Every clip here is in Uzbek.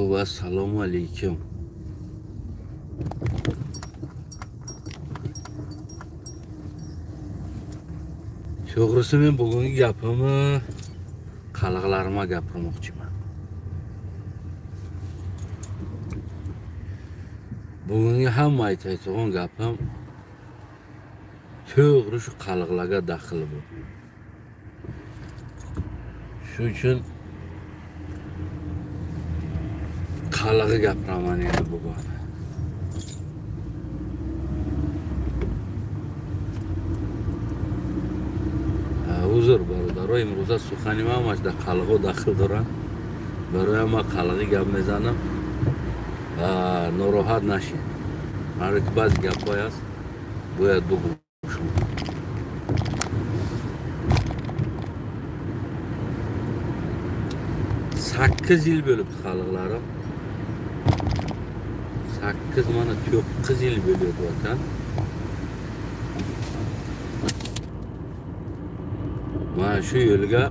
Xo'p, assalomu alaykum. To'g'risi men bugungi gapimni qaliqlarimga gapirmoqchiman. Bugungi hamma aytayotgan gapim to'g'ri shu qaliqlarga daxl bu. Shu uchun qalig'i gapiraman endi bugun. Uzr бародаро, имрӯза сухани ман ҳамаш дар қалғо дахл дорам. Барои ҳама қалғи гап мезанам. Нороҳат нашед. Барои ки баъзе гапҳое аст, бояд бугӯм. Sakkiz yil bo'libdi xalqlarim. 8 mana 9 yil bo'lyapti vatan. Mana shu yo'lga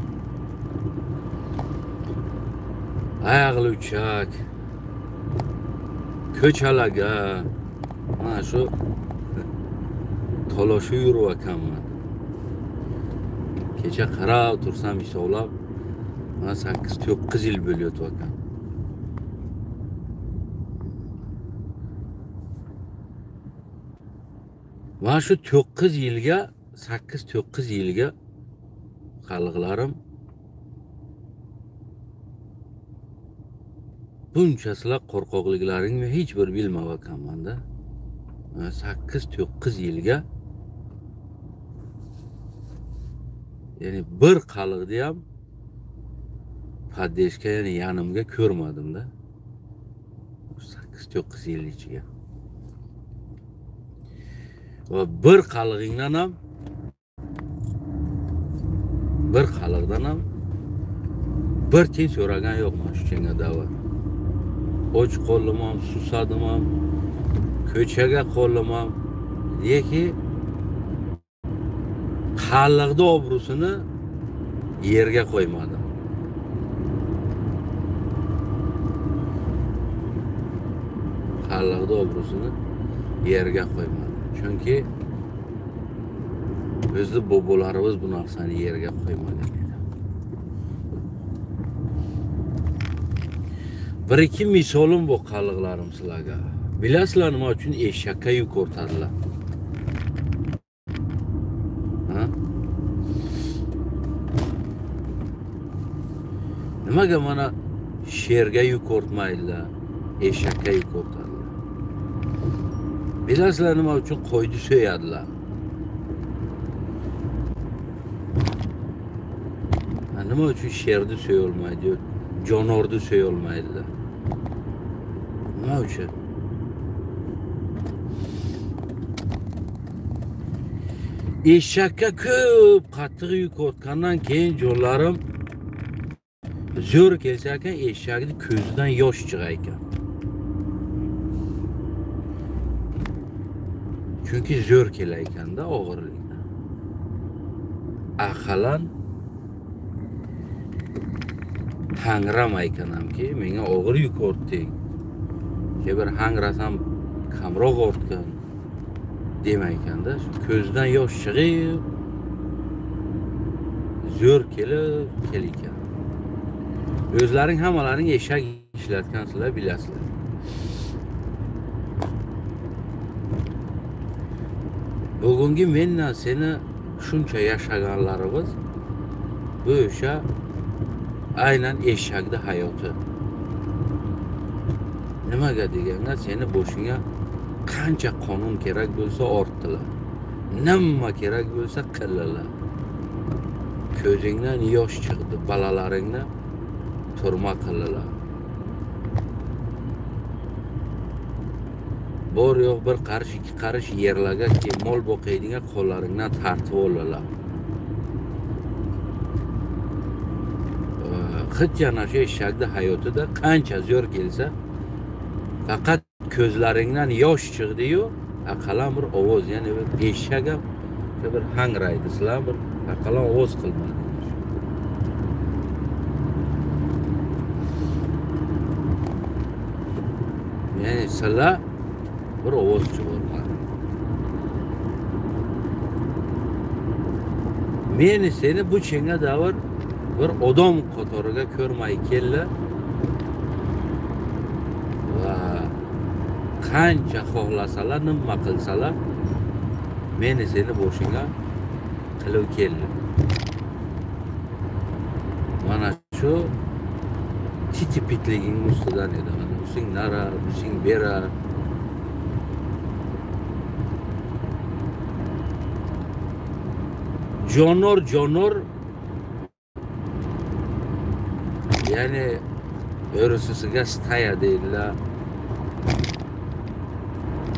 oyoqli uchak, ko'chalarga mana shu tolashib yurayotganman. Kecha qarab tursam hisoblab mana 8-9 yil bo'lyapti ekan. Mana shu 9 yilga, 8-9 yilga xalqlarim buncha sizlar qo'rqoqliklaringni hech bir bilmaganman-da. 8-9 yilga, ya'ni bir xalqni ham поддержка, ya'ni yanimga ko'rmadim-da. 8-9 yil ichiga. Va bir xalqingdan ham, bir xalqdan ham bir tiyin so'ragan yo'qman shu chenga da'vat. Och qoldim ham, susadim ham, ko'chaga qoldim ham. Lekin xalqning obro'sini yerga qo'ymadim. Xalqning obro'sini yerga qo'ymadim. Chunki bizni bobolarimiz bu narsani yerga qo'ymagan edi. Bir ikki misolim bu xalqlarim sizlarga. Bilasizlar nima uchun eshakka yuk ortadilar? Ha? Nimaga mana sherga yuk ortmaydilar, eshakka yuk ortadilar? Bilasizlar nima uchun qo'yni so'yadilar? Nima uchun sherni so'yolmaydi, jonorni so'yolmaydilar? Nima uchun? Eshakka ko'p qattiq yuk ortgandan keyin jonlarim zo'r kelsa ekan, eshakni ko'zidan yosh chiqar ekan. Chunki zo'r kelar ekanda og'irlikdan. Aqalan hangramay ekanamki, menga og'ir yuk ortding. Bir hangrasam kamroq ortgan demay ekanda, ko'zidan yosh chiqib zo'r kelib kel ekan. O'zlaring hammalaring eshak ishlatgansizlar, bilasizlar. Bugungi mendan seni shuncha yashaganlarimiz bu o'sha aynan eshakning hayoti. Nimaga deganda seni boshingga qancha qonun kerak bo'lsa ortdilar. Nima kerak bo'lsa qildilar. Ko'zingdan yosh chiqdi, bolalaringni turma qildilar. Bor yo'q bir qarish, ikki qarish yerlarga mol boqaydigan qo'llaringdan tartib oldilar. Hech yana shu eshakning hayotida qancha zo'r kelsa, faqat ko'zlaringdan yosh chiqdi-yu, aqalan bir ovoz, ya'ni bir eshak ham bir hangraydi, sizlar bir aqalan ovoz qilmadi. Ya'ni sizlar bir ovoz chiqarmadi. Meni seni bu chenga davr bir odam qatoriga ko'rmay keldi va qancha xohlasalar, nima qilsalar, meni seni boshingga qilib keldi. Mana shu titipitliging ustidan edi. Mana using nara, using bera. Jonor jonor, ya'ni o'risisiga staya deydilar.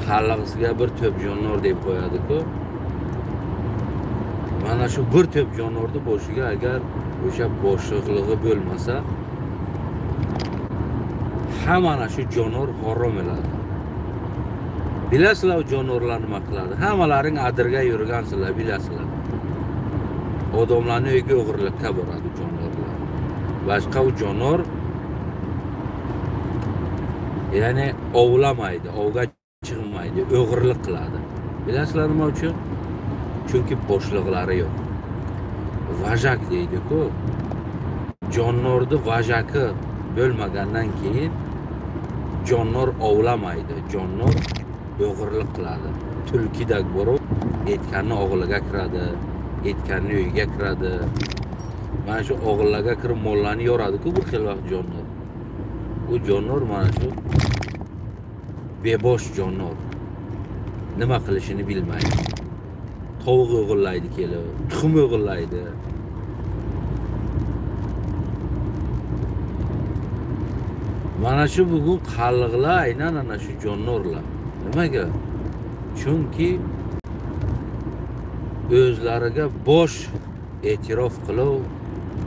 Qallig'isiga bir to'p jonor deb qo'yadi-ku. Mana shu bir to'p jonorni boshiga agar o'sha boshliqligi bo'lmasa, hamma shu jonor harom bo'ladi. Bilasizlar, jonorlar nima qiladi? Hammalaring adirga yurgansizlar, bilasizlar. Odamlarning uyiga o'g'irlikka boradi jonorlar. Boshqa u jonor ya'ni ovlamaydi, ovga chiqmaydi, o'g'irlik qiladi. Bilasizlar nima uchun? Chunki boshliqlari yo'q. Vajak deydi-ku. Jonorni vajaki bo'lmagandan keyin jonor ovlamaydi, jonor o'g'irlik qiladi. Tulkidak borib etkanni o'g'liga kiradi, etkanni uyiga kiradi. Mana shu o'g'illarga kirib mollarni yoradi-ku bir xil vaqt jonor. U jonor mana shu bebosh jonor. Nima qilishini bilmaydi. Tovuq o'g'irlaydi kelib, tuxum o'g'irlaydi. Mana shu bugun qalliqlar aynan ana shu jonorlar. Nimaga? Chunki o'zlariga bosh e'tirof qilib,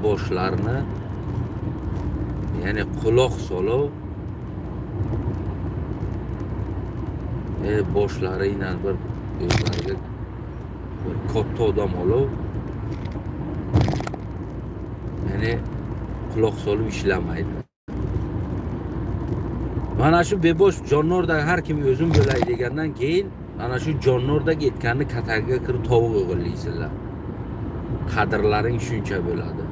boshlarini ya'ni quloq solib, boshlari bilan bir o'zlariga bir katta odam olib, ya'ni quloq solib ishlamaydi. Mana shu bebosh jonorda har kim o'zim bo'lay degandan keyin ana shu jonorda etganni katagiga kirib tovuq o'g'irlaysizlar. Qadrlaring shuncha bo'ladi.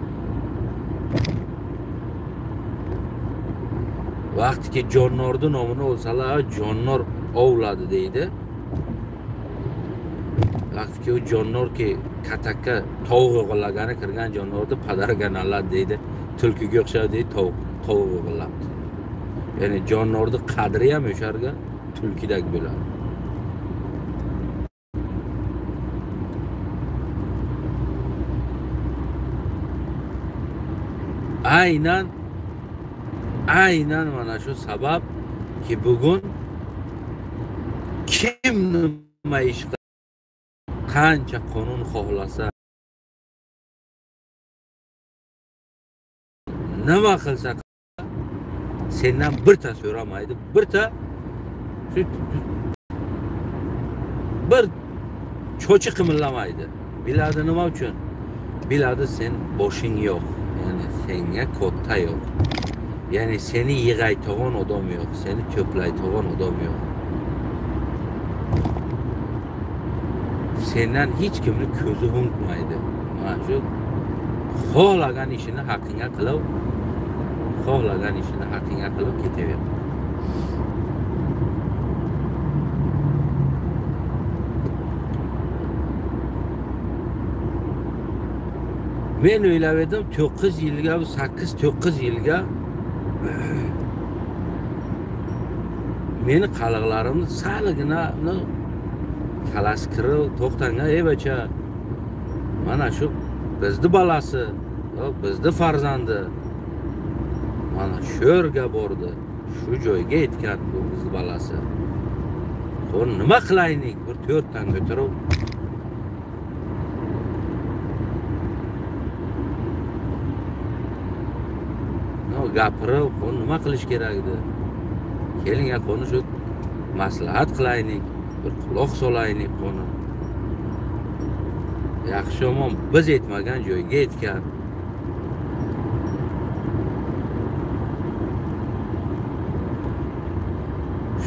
Vaqtiki jonorning nomini olsalar, jonor ovladi deydi. Vaqtiki u jonorki katakka tovuq o'g'irlagani kirgan jonorni padarganalad deydi. Tulkiga o'xshab deydi, tovuq o'g'irlabdi. Ya'ni jonorning qadri ham o'sharga tulkidak bo'ladi. Aynan mana shu sababki bugun kim nima ish qancha qonun xohlasa, nima qilsa sendan birta so'ramaydi, birta bir cho'chi qimillamaydi. Biladi nima uchun? Biladi sen boshing yo'q, ya'ni senga katta yo'q. Ya'ni seni yig'aytgan odam yo'q, seni to'playdigan odam yo'q. Sendan hech kimni ko'zi unutmaydi. Mana shu xohlagan ishini haqqingga qilib, xohlagan ishini haqqingga qilib ketaveradi. Men o'ylab edim 9 yilga, 8-9 yilga meni qaliqlarimni salgina kalasi kirib to'xtanga, ey bacha, mana shu bizni balasi, bizni farzandi mana shu yerga bordi, shu joyga yetgan bu bizni balasi. Xo'p, nima qilaylik? Bir 4 tanga o'tirib gapirib, nima qilish kerak edi? Keling, qo'ni shu maslahat qilaylik, bir quloq solaylik qo'ni. Yaxshi yomon biz yetmagan joyga yetgan.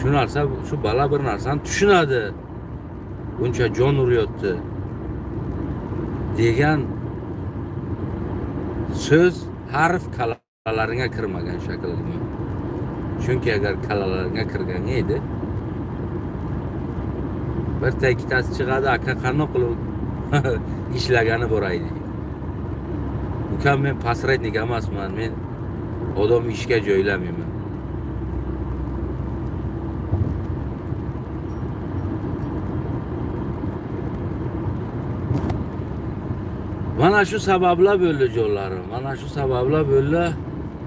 Shu narsa, shu bala bir narsani tushunadi. Buncha jon uryapti degan so'z harf kallalaringga kirmagan shaklda. Chunki agar kallalaringga kirgan edi, birta ikkitasi chiqadi, aka qanday qilib ishlagani boraydi. Ukam, men посредник emasman, men odam ishga joylamayman. Mana shu sabablar bo'ldi jonlarim, mana shu sabablar bo'ldi.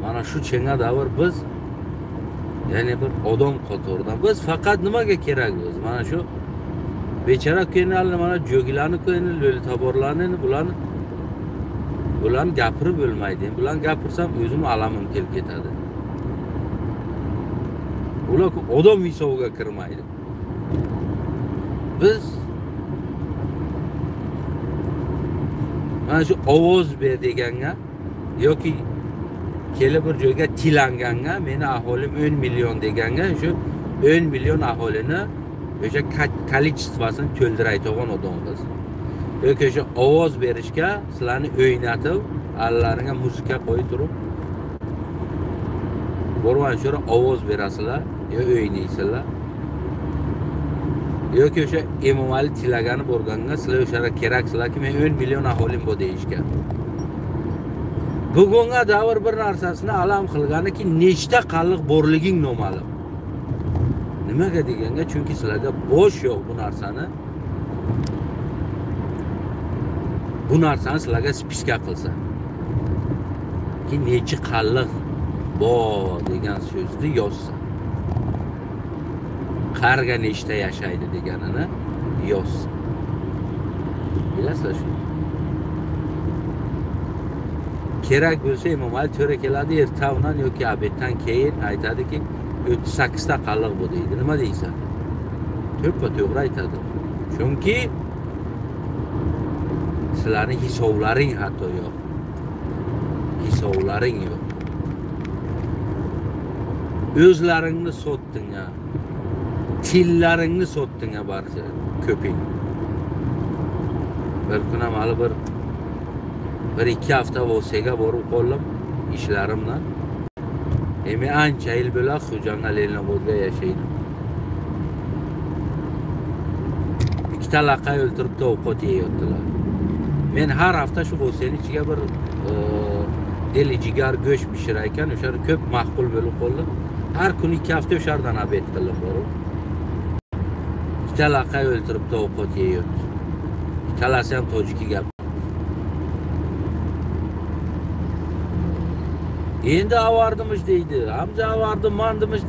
Mana shu chenga davr biz, ya'ni bir odam qatoridan biz faqat nimaga kerakmiz? Mana shu bechara kenalni, mana jo'gilarni ko'yni, lo'litaborlarni, bularni gapirib bo'lmaydi. Bularni gapirsam o'zim alamim kelib ketadi. Ular odam hisobiga kirmaydi. Biz mana shu ovoz ber deganga yoki kelib bir joyga tilanganga, meni aholim 10 million deganga, shu 10 million aholini o'sha количествосini to'ldirayotgan odammiz. Yoki o'sha ovoz berishga sizlarni o'ynatib, allaringga muzika qo'yib turib, borgan shu ovoz berasizlar, yo o'ynaysizlar. Yoki o'sha Emomali tilagani borganga sizlar o'shalar keraksizlarki, men 10 million aholim bor deyishga. Bugunga davr bir narsasini alam qilganiki, nechta qalliq borliging noma'lum. Nimaga deganga, chunki sizlarga bosh yo'q bu narsani. Bu narsani sizlarga spiska qilsa, ki necha qalliq bor degan so'zni yozsa, qarga nechta yashaydi deganini yozsa. Bilasizlar shu. Kerak bo'lsa Emomali to'ra keladi ertadan yoki obeddan keyin aytadiki, 38 ta qalliq bu deydi. Nima deysan? To'ppa-to'g'ri aytadi. Chunki sizlarning hisoblaring hatto yo'q. Hisoblaring yo'q. O'zlaringni sotding-a. Tillaringni sotding-a barcha ko'ping. Bir kun ham hali bir ikki hafta Vosega borib qoldim ishlarimdan. Endi ancha yil bo'ladi Xo'janda Leninobodda yashaydim. Ikkita laqay o'ltirib ovqat yeyotdilar. Men har hafta shu Voseni ichiga bir deli jigar go'sht pishirar ekan, o'sha ko'p ma'qul bo'lib qoldi. Har kuni 2 hafta o'shardan obed qilib borib. Ikkita laqay o'ltirib ovqat yeyotdi. Ikkalasi ham tojiki gap. Endi avardimiz deydi. Hamza avardim, mandimiz.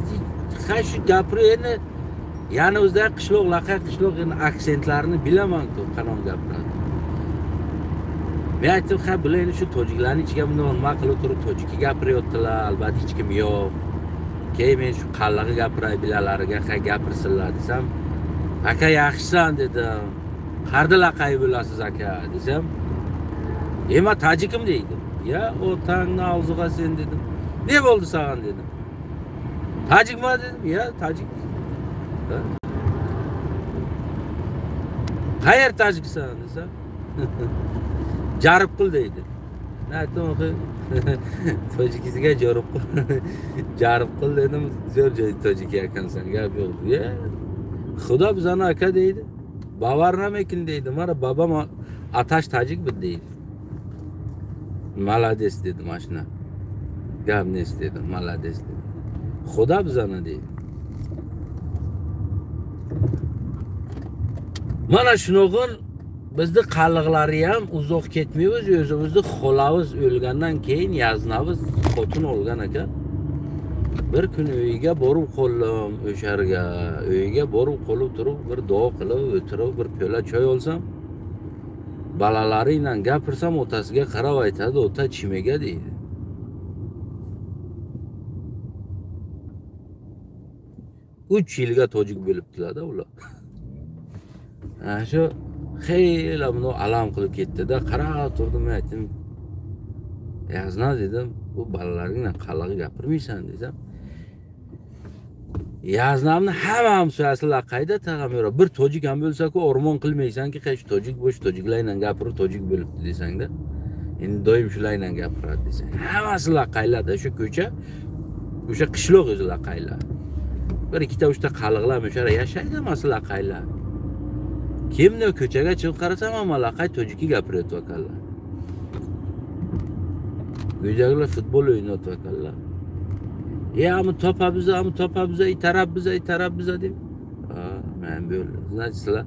Ha shu gapirib endi yana o'zida qishloq, laqay qishloq endi aksentlarini bilaman-ku, qanday gapiradi. Men aytdim, ha bular endi shu tojiklarning ichiga bunday nima qilib turib tojiki gapiryaptilar, albatta hech kim yo'q. Keyin men shu qallig'i gapiray bilalariga, ha gapirsinlar desam, aka yaxshisan dedim. Qardi laqay bo'lasiz aka desam, "Ema tojikim" deydi. Ya otangni og'ziga sen dedim. Ne bo'ldi sağan dedim. Tojikmi dedim. Ya tojik. Qayer tojiksan desam, jarib qil deydi. Men aytdim, tojikisiga jarib qil. Jarib qil dedim, zo'r joy tojik ekansan, gap yo'q. Ya Xudo bizani aka deydi. Bavarnamekin deydi. Mana babam atash tojik bid deydi. Malades dedi mashina. Gap nes dedi, malades dedi. Xudo bizani deydi. Mana shunog'in bizni qalliqlari ham uzoq ketmaymiz, o'zimizni xolamiz o'lgandan keyin yaznamiz xotin olgan ekan. Bir kun uyiga borib qoldim o'sharga. Uyiga borib qolib turib bir duo qilib o'tirib bir piyola choy olsam, balalari bilan gapirsam otasiga qarab aytadi, ota chimega deydi. Uch yilga tojik bo'libdilar-da ular. Ana shu xeyli buni alam qilib ketdi-da, qarab turdim, men aytdim, "Yazna" dedim, "Bu bolalaringdan qallig'i gapirmaysan" desam, Yaznamni hamma hamsoyasi laqayda tag'am yo'q. Bir tojik ham bo'lsa-ku ormon qilmaysanki, qaysi tojik bo'sh tojiklar bilan gapirib tojik bo'libdi desangda. Endi doim shular bilan gapiradi desang. Hammasi laqaylarda shu ko'cha, o'sha qishloq o'zi laqaylar. Bir ikkita uchta qaliqlar o'sha yashaydi, hammasi laqaylar. Kimni ko'chaga chiqib qarasam hamma laqay tojiki gapirayotganlar. Uydagilar futbol o'ynayotganlar. Ya ama topa bize, ama topa bize, itarab bize, itarab bize deb. Men bo'ldi. Значит, sizlar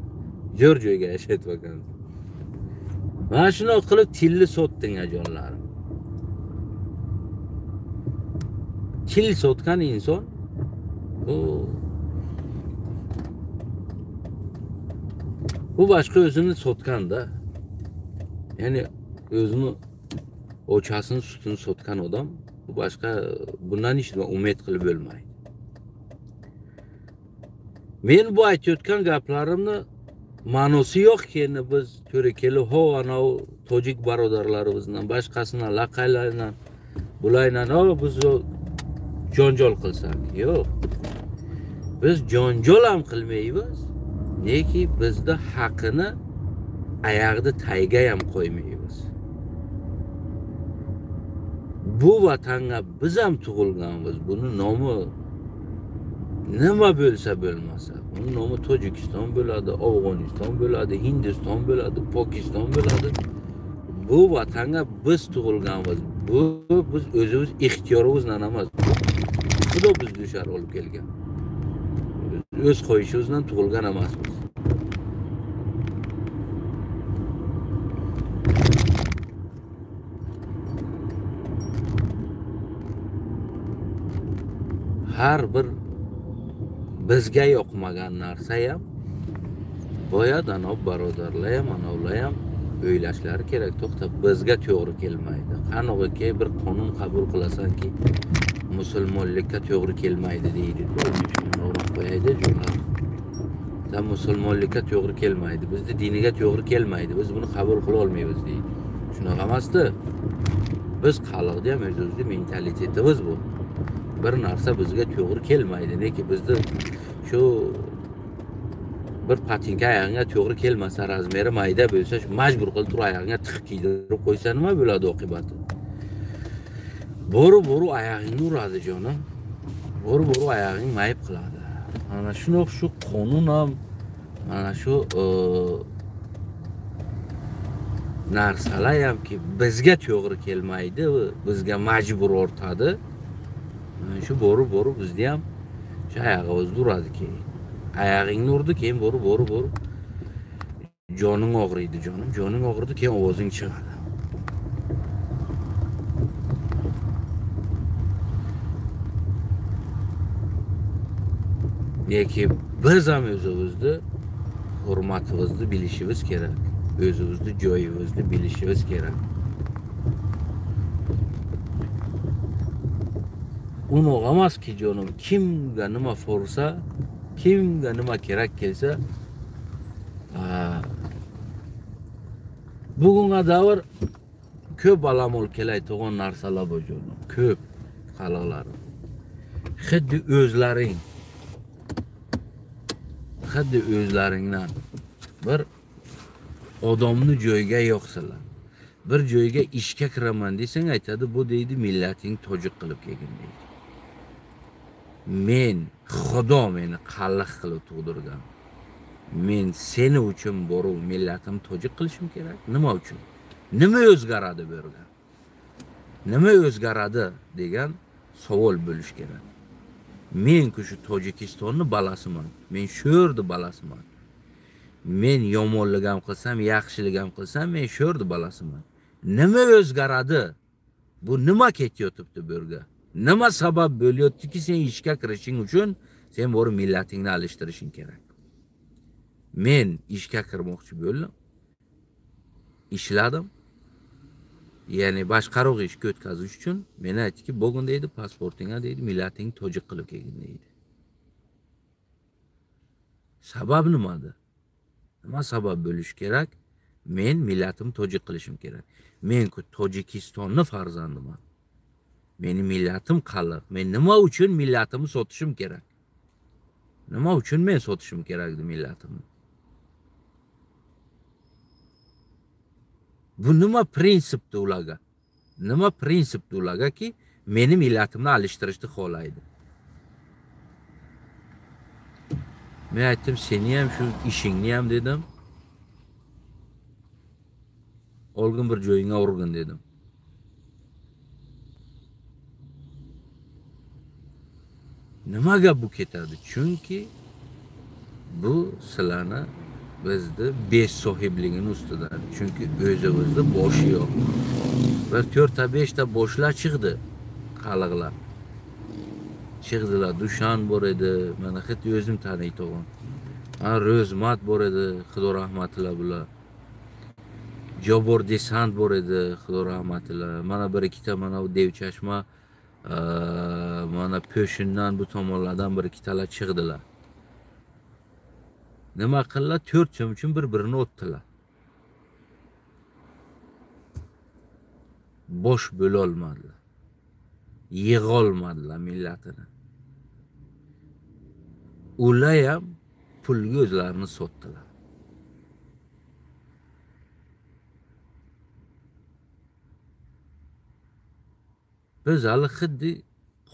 zo'r joyga yashayotgansiz. Mana shuni qilib tilni sotding ajonlarim. Til sotgan inson bu boshqa o'zini sotganda, ya'ni o'zini ochasini sutini sotgan odam bu boshqa, bundan hech nima umid qilib bo'lmaydi. Men bu aytayotgan gaplarimni ma'nosi yo'qki, endi biz to'g'ri kelib, ho ana tojik birodarlarimizdan, boshqasidan, laqaylardan, bulardan biz janjal qilsak, yo'q. Biz janjal ham qilmaymiz, neki bizda haqini ayog'ida tayga ham qo'ymaymiz. Bu vatanga biz ham tug'ilganmiz. Buni nomi nima bo'lsa bo'lmasa, buni nomi Tojikiston bo'ladi, Afg'oniston bo'ladi, Hindiston bo'ladi, Pokiston bo'ladi. Bu vatanga biz tug'ilganmiz. Bu biz o'zimiz ixtiyorimiz bilan emas. Xudo bizni dushar olib kelgan. O'z qo'yishimizdan tug'ilgan emasmiz. Har bir bizga yoqmagan narsa ham boyad anov birodarlar ham, anovlar ham o'ylashlari kerak. To'xta, bizga to'g'ri kelmaydi. Qanaqaki bir qonun qabul qilasanki, musulmonlikka to'g'ri kelmaydi deydi-ku. Shuni qo'yaydi jumla. Sen musulmonlikka to'g'ri kelmaydi, bizni diniga to'g'ri kelmaydi, biz buni qabul qila olmaymiz deydi. Shunaqa emasdi. Biz xalqda ham o'zimizni mentalitetimiz bu. Bir narsa bizga to'g'ri kelmaydi. Neki bizni shu bir patinka oyog'ingga to'g'ri kelmasa, razmeri mayda bo'lsa, shu majbur qilib turib oyog'ingga tiqib kiydirib qo'ysa nima bo'ladi oqibati? Bo'ru-bo'ru oyog'ingni uradi jonim. Bo'ru-bo'ru oyog'ing mayib qiladi. Mana shuni shu qonun ham, mana shu narsalar hamki bizga to'g'ri kelmaydi, bizga majbur ortadi. Mana shu bo'ru-bo'ru bizni ham shu oyog'imizni uradi keyin. Oyog'ingni urdi, keyin bo'ru-bo'ru joning og'riydi, jonim, joning og'ridi, keyin ovozing chiqadi. Lekin biz ham o'zimizni hurmatimizni bilishimiz kerak. O'zimizni joyimizni bilishimiz kerak. Uni emaski jonim, kimga nima forsa, kimga nima kerak kelsa, bugunga davr ko'p alamol kelaydigan narsalar bor jonim, ko'p xalqlar. Xuddi o'zlaring, xuddi o'zlaringdan bir odamni joyga yo'qsalar, bir joyga ishga kiraman desang aytadi, bu deydi millating tojik qilib kelgin deydi. Men Xudo meni qalliq qilib tug'dirgan. Men seni uchun borib millatim tojik qilishim kerak. Nima uchun? Nima o'zgaradi bu yerda? Nima o'zgaradi degan savol bo'lish kerak. Men shu Tojikistonni balasiman. Men shu yerda balasiman. Men yomonlik ham qilsam, yaxshilik ham qilsam, men shu yerda balasiman. Nima o'zgaradi? Bu nima ketyapti bu yerga? Nima sabab bo'lyaptiki sen ishga kirishing uchun sen borib millatingni alishtirishing kerak? Men ishga kirmoqchi bo'ldim. Ishladim. Ya'ni boshqaruv ishga o'tkazish uchun meni aytdiki, bugun deydi, pasportingga deydi, millatingni tojik qilib kelgin deydi. Sabab nimada? Nima sabab bo'lish kerak? Men millatimni tojik qilishim kerak. Men Tojikistonni farzandiman. Meni millatim qalliq. Men nima uchun millatimni sotishim kerak? Nima uchun men sotishim kerak edi millatimni? Bu nima prinsipdi ularga? Nima prinsipdi ularga-ki, meni millatimni alishtirishni xohlaydi? Men aytdim, seni ham shu ishingni ham dedim. Olgin bir joyingga urgin dedim. Nimaga bu ketadi? Chunki bu sizlarni bizni besohibligini ustidan. Chunki o'zimizni boshi yo'q. Bir 4 ta 5 ta boshlar chiqdi qaliqlar. Chiqdilar. Dushan bor edi, mana xit o'zim taniyto'g'on. Ha, Ro'zmat bor edi, Xudo rahmatila bular. Jobor desant bor edi, Xudo rahmatila. Mana bir ikkita mana bu Devchashma, mana Po'shindan bu tomonlardan bir ikkitalar chiqdilar. Nima qildilar? 4 so'm uchun bir-birini otdilar. Bosh bo'la olmadilar. Yig'olmadilar millatini. Ular ham pulga o'zlarini sotdilar. Biz hali xuddi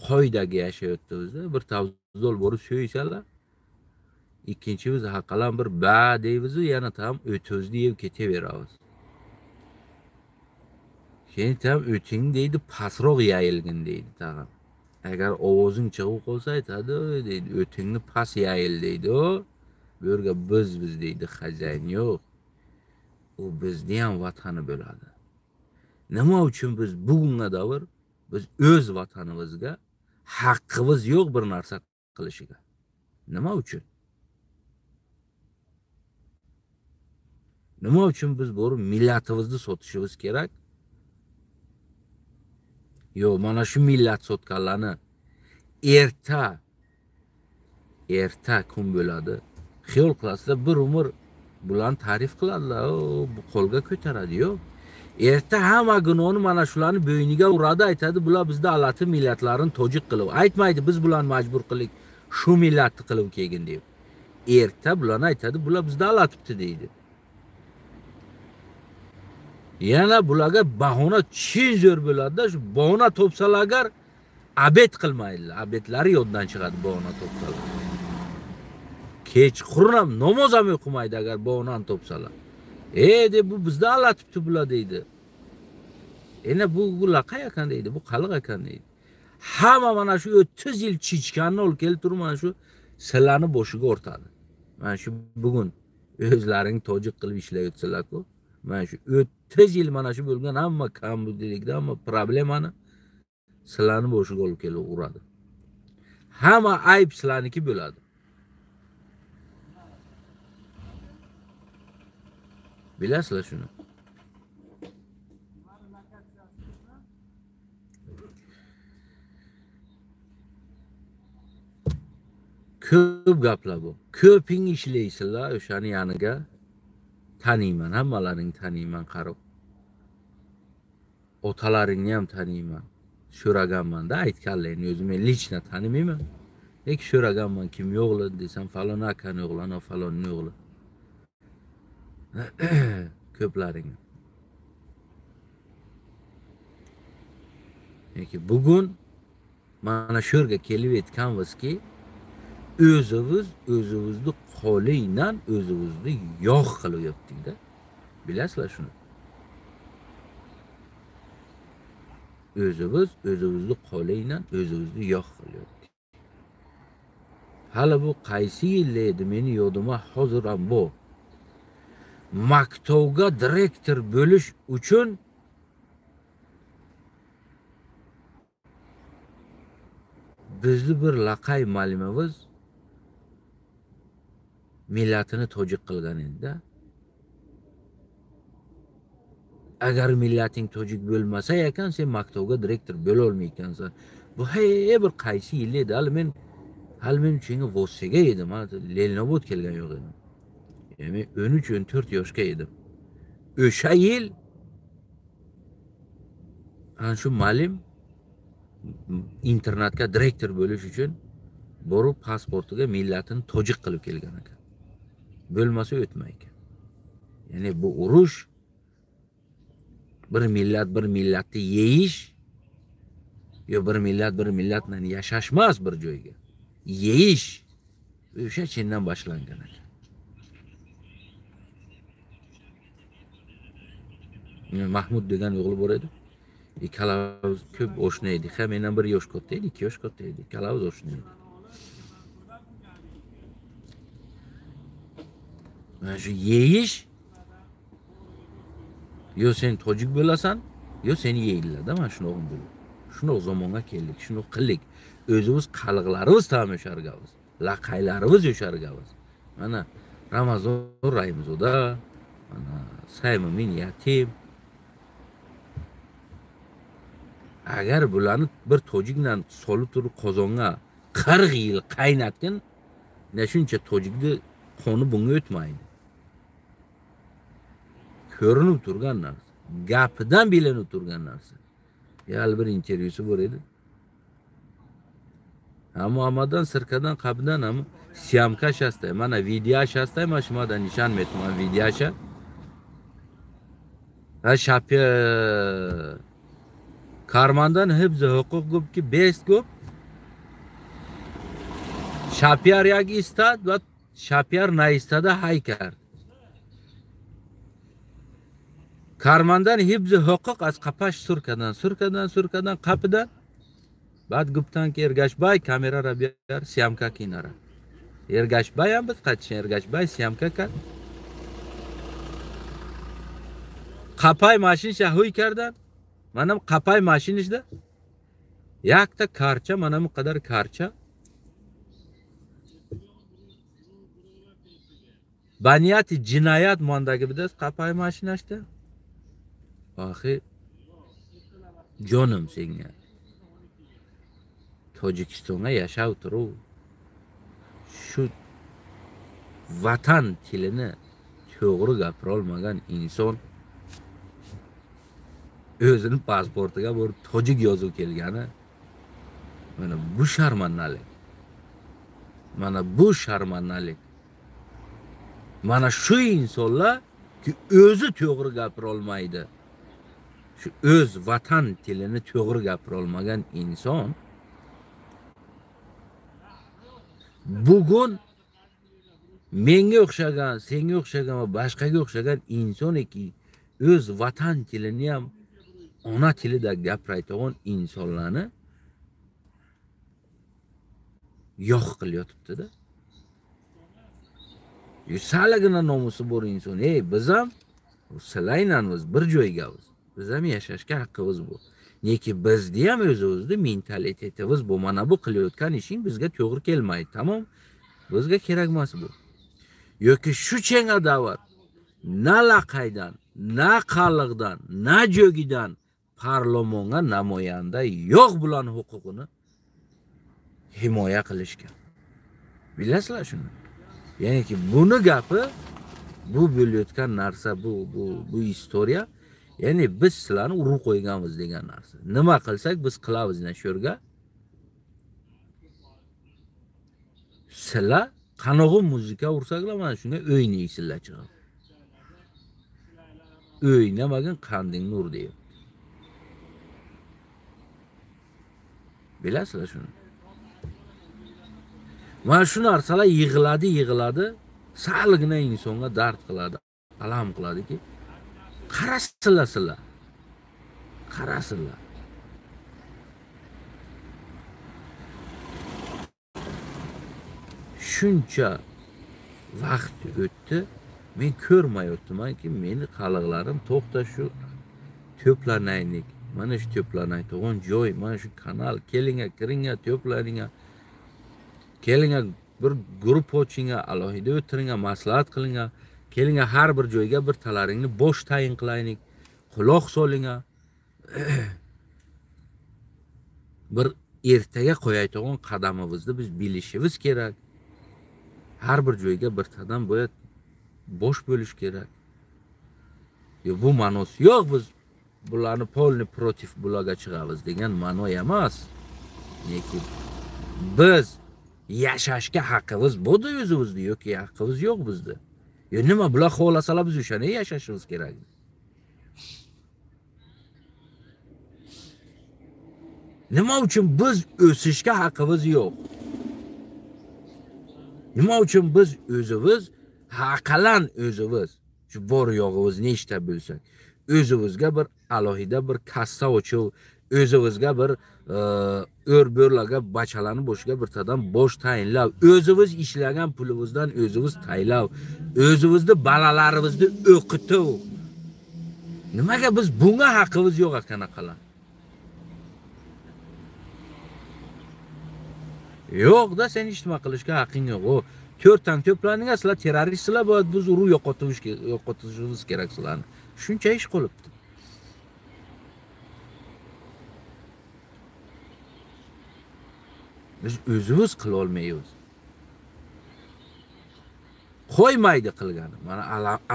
qoidaga yashayapmiz-da. Bir tavzol borib so'ysalar, ikkinchi biz haqalan bir ba deymiz, yana tam o'timizni yeb ketaveramiz. Keyin tam o'ting deydi, pastroq yayilgin deydi tag'in. Agar ovozing chiqib qolsa aytadi, deydi, o'tingni past yayil deydi. Bu yerga biz deydi, xazayn yo'q. U bizni ham vatani bo'ladi. Nima uchun biz bugunga davr biz o'z vatanimizga haqqimiz yo'q bir narsa qilishiga? Nima uchun? Nima uchun biz borib millatimizni sotishimiz kerak? Yo'q, mana shu millat sotganlarni erta kun bo'ladi. Xiyol qilasizlar, bir umr bularni ta'rif qiladilar, bu qo'lga ko'taradi. Yo'q. Erta hamma gunohni mana shularni bo'yniga uradi, aytadi, bular bizda alati millatlarini tojik qilib. Aytmaydi, biz bularni majbur qildik, shu millatni qilib kelgin deb. Erta bularni aytadi, bular bizda alatibdi deydi. Yana bularga bahona chin zo'r bo'ladi-da, shu bahona topsalar agar abed qilmaydilar. Abedlari yoddan chiqadi bahona topsalar. Kechqurun ham namoz ham o'qimaydi agar bahonani topsalar. Deb bu bizda alatibdi bular deydi. Ena bu laqay ekan deydi, bu qaliq ekan deydi. Hamma mana shu 30 yil chichkanni olib kelib turib mana shu sizlarni boshiga ortadi. Mana shu bugun o'zlaring tojik qilib ishlayotsalar-ku, mana shu 30 yil mana shu bo'lgan hamma kambudilikda, hamma problemani sizlarni boshiga olib kelib uradi. Hamma ayb sizlarniki bo'ladi. Bilasizlar shuni. Ko'p gaplar bu. Ko'ping ishlaysizlar o'shani yoniga. Taniyman, hammalaringni taniyman qarab. Otalaringni ham taniyman. So'raganman-da, aytganlaringni o'zim men lichna tanimayman. Lekin so'raganman, kim yo'g'li desam, falon akani o'g'li, ana falonni o'g'li. Ko'plaringni. Lekin bugun mana shu yerga kelib aytganmizki, o'zimiz o'zimizni qo'lingdan o'zimizni yo'q qilib yotdik-da. Bilasizlar shuni. O'zimiz o'zimizni qo'lingdan o'zimizni yo'q qilib yotdik. Hali bu qaysi yil edi, meni yodimda hozir ham bu. Maktovga direktor bo'lish uchun bizni bir laqay muallimimiz millatini tojik qilgan edi-da. Agar millating tojik bo'lmasa ekan, sen maktabga direktor bo'la olmaykansan. Bu hey bir qaysi yil edi? Hali men shunga Vossiyaga edim, Leninobod kelgan yo'q edim. Ya'ni 13-14 yoshga edim. O'sha yil ana shu muallim internatga direktor bo'lish uchun Borib pasportiga millatini tojik qilib kelgan ekan. Bo'lmasa o'tmay ekan. Ya'ni bu urush bir millat bir millatni yeyish yo bir millat bir millat bilan yashashmas bir joyga. Yeyish o'sha chindan boshlangan ekan. Mahmud degan o'g'li bor edi. Ikkalamiz ko'p oshna edik. Ha, mendan 1 yosh katta edi, 2 yosh katta edi. Ikkalamiz oshna edik. Mana shu yeyish yo sen tojik bo'lasan, yo seni yeydilar-da, mana shunaqa bo'ldi. Shunaqa zamonga keldik, shunaqa qildik. O'zimiz qaliqlarimiz tam o'shargamiz, laqaylarimiz o'shargamiz. Mana Ramazon Raimzoda, mana Saymumin Yatim. Agar bularni bir tojikdan solib turib qozonga 40 yil qaynatgan, shuncha tojikni qoni bunga o'tmaydi. Ko'rinib turgan narsa, gapidan bilinib turgan narsa. Hali bir intervyusi bor edi. Hamma amadan, sirkadan, qabdan ham syamka shastay, mana video shastay, mana shumadan nishon metman videosha. Ha shapi karmandan hibzi huquq gupki best gup. Shapiyar yak istad va shapiyar naistada haykar. Karmandan hibzi huquq az qapash surkadan, surkadan, surkadan, qapidan. Ba'd guptanki Ergashbay kamera rabiyar syamka kinara. Ergashbay ham biz qaytishgan Ergashbay syamka kar. Qapay mashinsha huy kardan. Manam qapay mashinishda yakta karcha, mana bu qadar karcha. Baniyati jinoyat mondagi bidas qapay mashinashda. Axi jonim senga. Tojikistonga yashab turib shu vatan tilini to'g'ri gapira olmagan inson o'zini pasportiga borib tojik yozuv kelgani mana bu sharmandalik. Mana bu sharmandalik. Mana shu insonlar ki o'zi to'g'ri gapira olmaydi. Shu o'z vatan tilini to'g'ri gapira olmagan inson bugun menga o'xshagan, senga o'xshagan va boshqaga o'xshagan insoniki o'z vatan tilini ham ona tilida gapirayotgan insonlarni yo'q qilyotibdi-da. Salagina nomusi bor inson, ey biz ham silaynamiz, bir joygamiz. Biz ham yashashga haqqimiz bor. Neki bizni ham o'zimizni mentalitetimiz bu. Mana bu qilayotgan ishing bizga to'g'ri kelmaydi, tamom? Bizga kerak emas bu. Yoki shu chenga da'vat na laqaydan, na qaliqdan, na jo'gidan parlamonga namoyanda yo'q bularning huquqini himoya qilishgan. Bilasizlar shuni. Ya'niki buni gapi, bu bo'layotgan narsa, bu istoriya, ya'ni biz sizlarni urib qo'yganmiz degan narsa. Nima qilsak biz qilamiz shu yerga. Sizlar qanog'i muzika ursanglar mana shunga o'ynaysizlar chiqib. O'ynamagin qandingni ur deyapti. Bilasizlar shuni. Mana shu narsalar yig'iladi, yig'iladi, salgina insonga dard qiladi, alam qiladiki, qarasizlar sizlar. Qarasizlar. Shuncha vaqt o'tdi, men ko'rmayotmanki, meni qaliqlarim to'xta shu to'planaylik. Mana shu to'planayotgan joy, mana shu kanal, kelinga, kiringa, to'planinga. Kelinga bir guruh ochingga, alohida o'tiringa, maslahat qilinga. Kelinga har bir joyga bir talaringni bosh tayin qilaylik, quloq solinga. Bir ertaga qo'yayotgan qadamimizni biz bilishimiz kerak. Har bir joyga bir qadam boya bosh bo'lish kerak. Yo bu ma'nosi yo'q, biz bularni polni protiv bularga chiqamiz degan ma'no emas. Lekin biz Yashashga haqqimiz bo'ldi o'zimizni yoki haqqimiz yo'q bizda. Yo nima bular xohlasalar biz o'shani yashashimiz kerak. Nima uchun biz o'sishga haqqimiz yo'q? Nima uchun biz o'zimiz aqallan o'zimiz shu bor yo'g'imiz nechta bo'lsak, o'zimizga bir alohida bir kassa ochib, o'zimizga bir o'rbo'rlarga bachalarni boshiga bir tadan bosh tayinlab, o'zimiz ishlagan pulimizdan o'zimiz tayinlab, o'zimizni bolalarimizni o'qitib. Nimaga biz bunga haqqimiz yo'q ekan aqallan? Yo'q-da, sen hech nima qilishga haqqing yo'q. O to'rtdan to'plandinglar, sizlar terroristsizlar, biz urib yo'qotishimiz kerak sizlarni. Shuncha ish qilibdi. Biz o'zimiz qila olmaymiz. Qo'ymaydi qilgani. Mana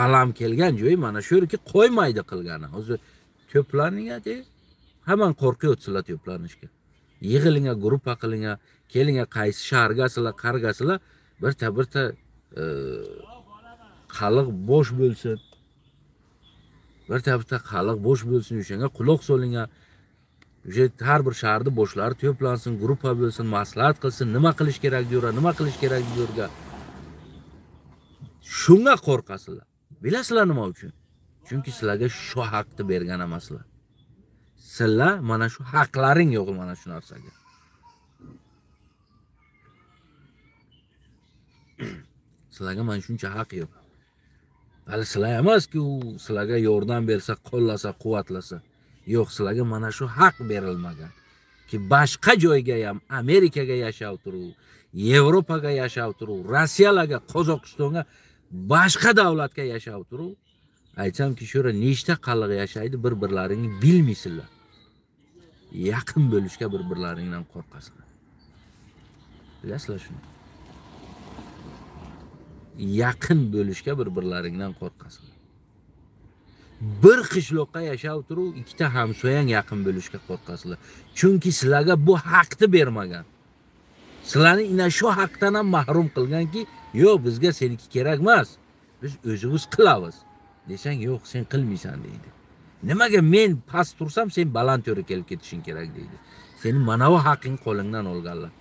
alam kelgan joyi mana shu yerki qo'ymaydi qilgani. O'zi to'planinglar, hamon qo'rqyapsizlar to'planishga. Yig'ilinga, gruppa qilinga, kelinga qaysi shahargasizlar, qargasizlar, birta-birta xalq bo'sh bo'lsin. Birta-birta xalq bo'sh bo'lsin, o'shanga quloq solinga. O'sha har bir shaharda bo'shlar to'plansin, gruppa bo'lsin, maslahat qilsin, nima qilish kerak deyora, nima qilish kerak deyora. Shunga qo'rqasizlar. Bilasizlar nima uchun? Chunki sizlarga shu haqni bergan emaslar. Sizlar mana shu haqlaring yo'q mana shu narsaga. Sizlarga mana shuncha haq yo'q. Hali sizlar emaski u sizlarga yordam bersa, qo'llasa, quvvatlasa. Yo'q, sizlarga mana shu haq berilmagan. Ki boshqa joyga ham, Amerikaga yashab turib, Yevropaga yashab turib, Rossiyaga, Qozog'istonga, boshqa davlatga yashab turib, aytsamki, shu yerda nechta xalq yashaydi, bir-birlaringni bilmaysizlar. Yaqin bo'lishga bir-birlaringdan qo'rqasizlar. Bilasizlar shuni. Yaqin bo'lishga bir-birlaringdan qo'rqasizlar. Bir qishloqqa yashab turib, ikkita hamsoyang yaqin bo'lishga qo'rqasizlar. Chunki sizlarga bu haqni bermagan. Sizlarni ina shu haqdan ham mahrum qilganki, yo'q, bizga seniki kerak emas. Biz o'zimiz qilamiz. Desang, yo'q, sen qilmaysan deydi. Nimaga men past tursam, sen baland yo'lga kelib ketishing kerak deydi. Seni mana bu haqing qo'lingdan olganlar.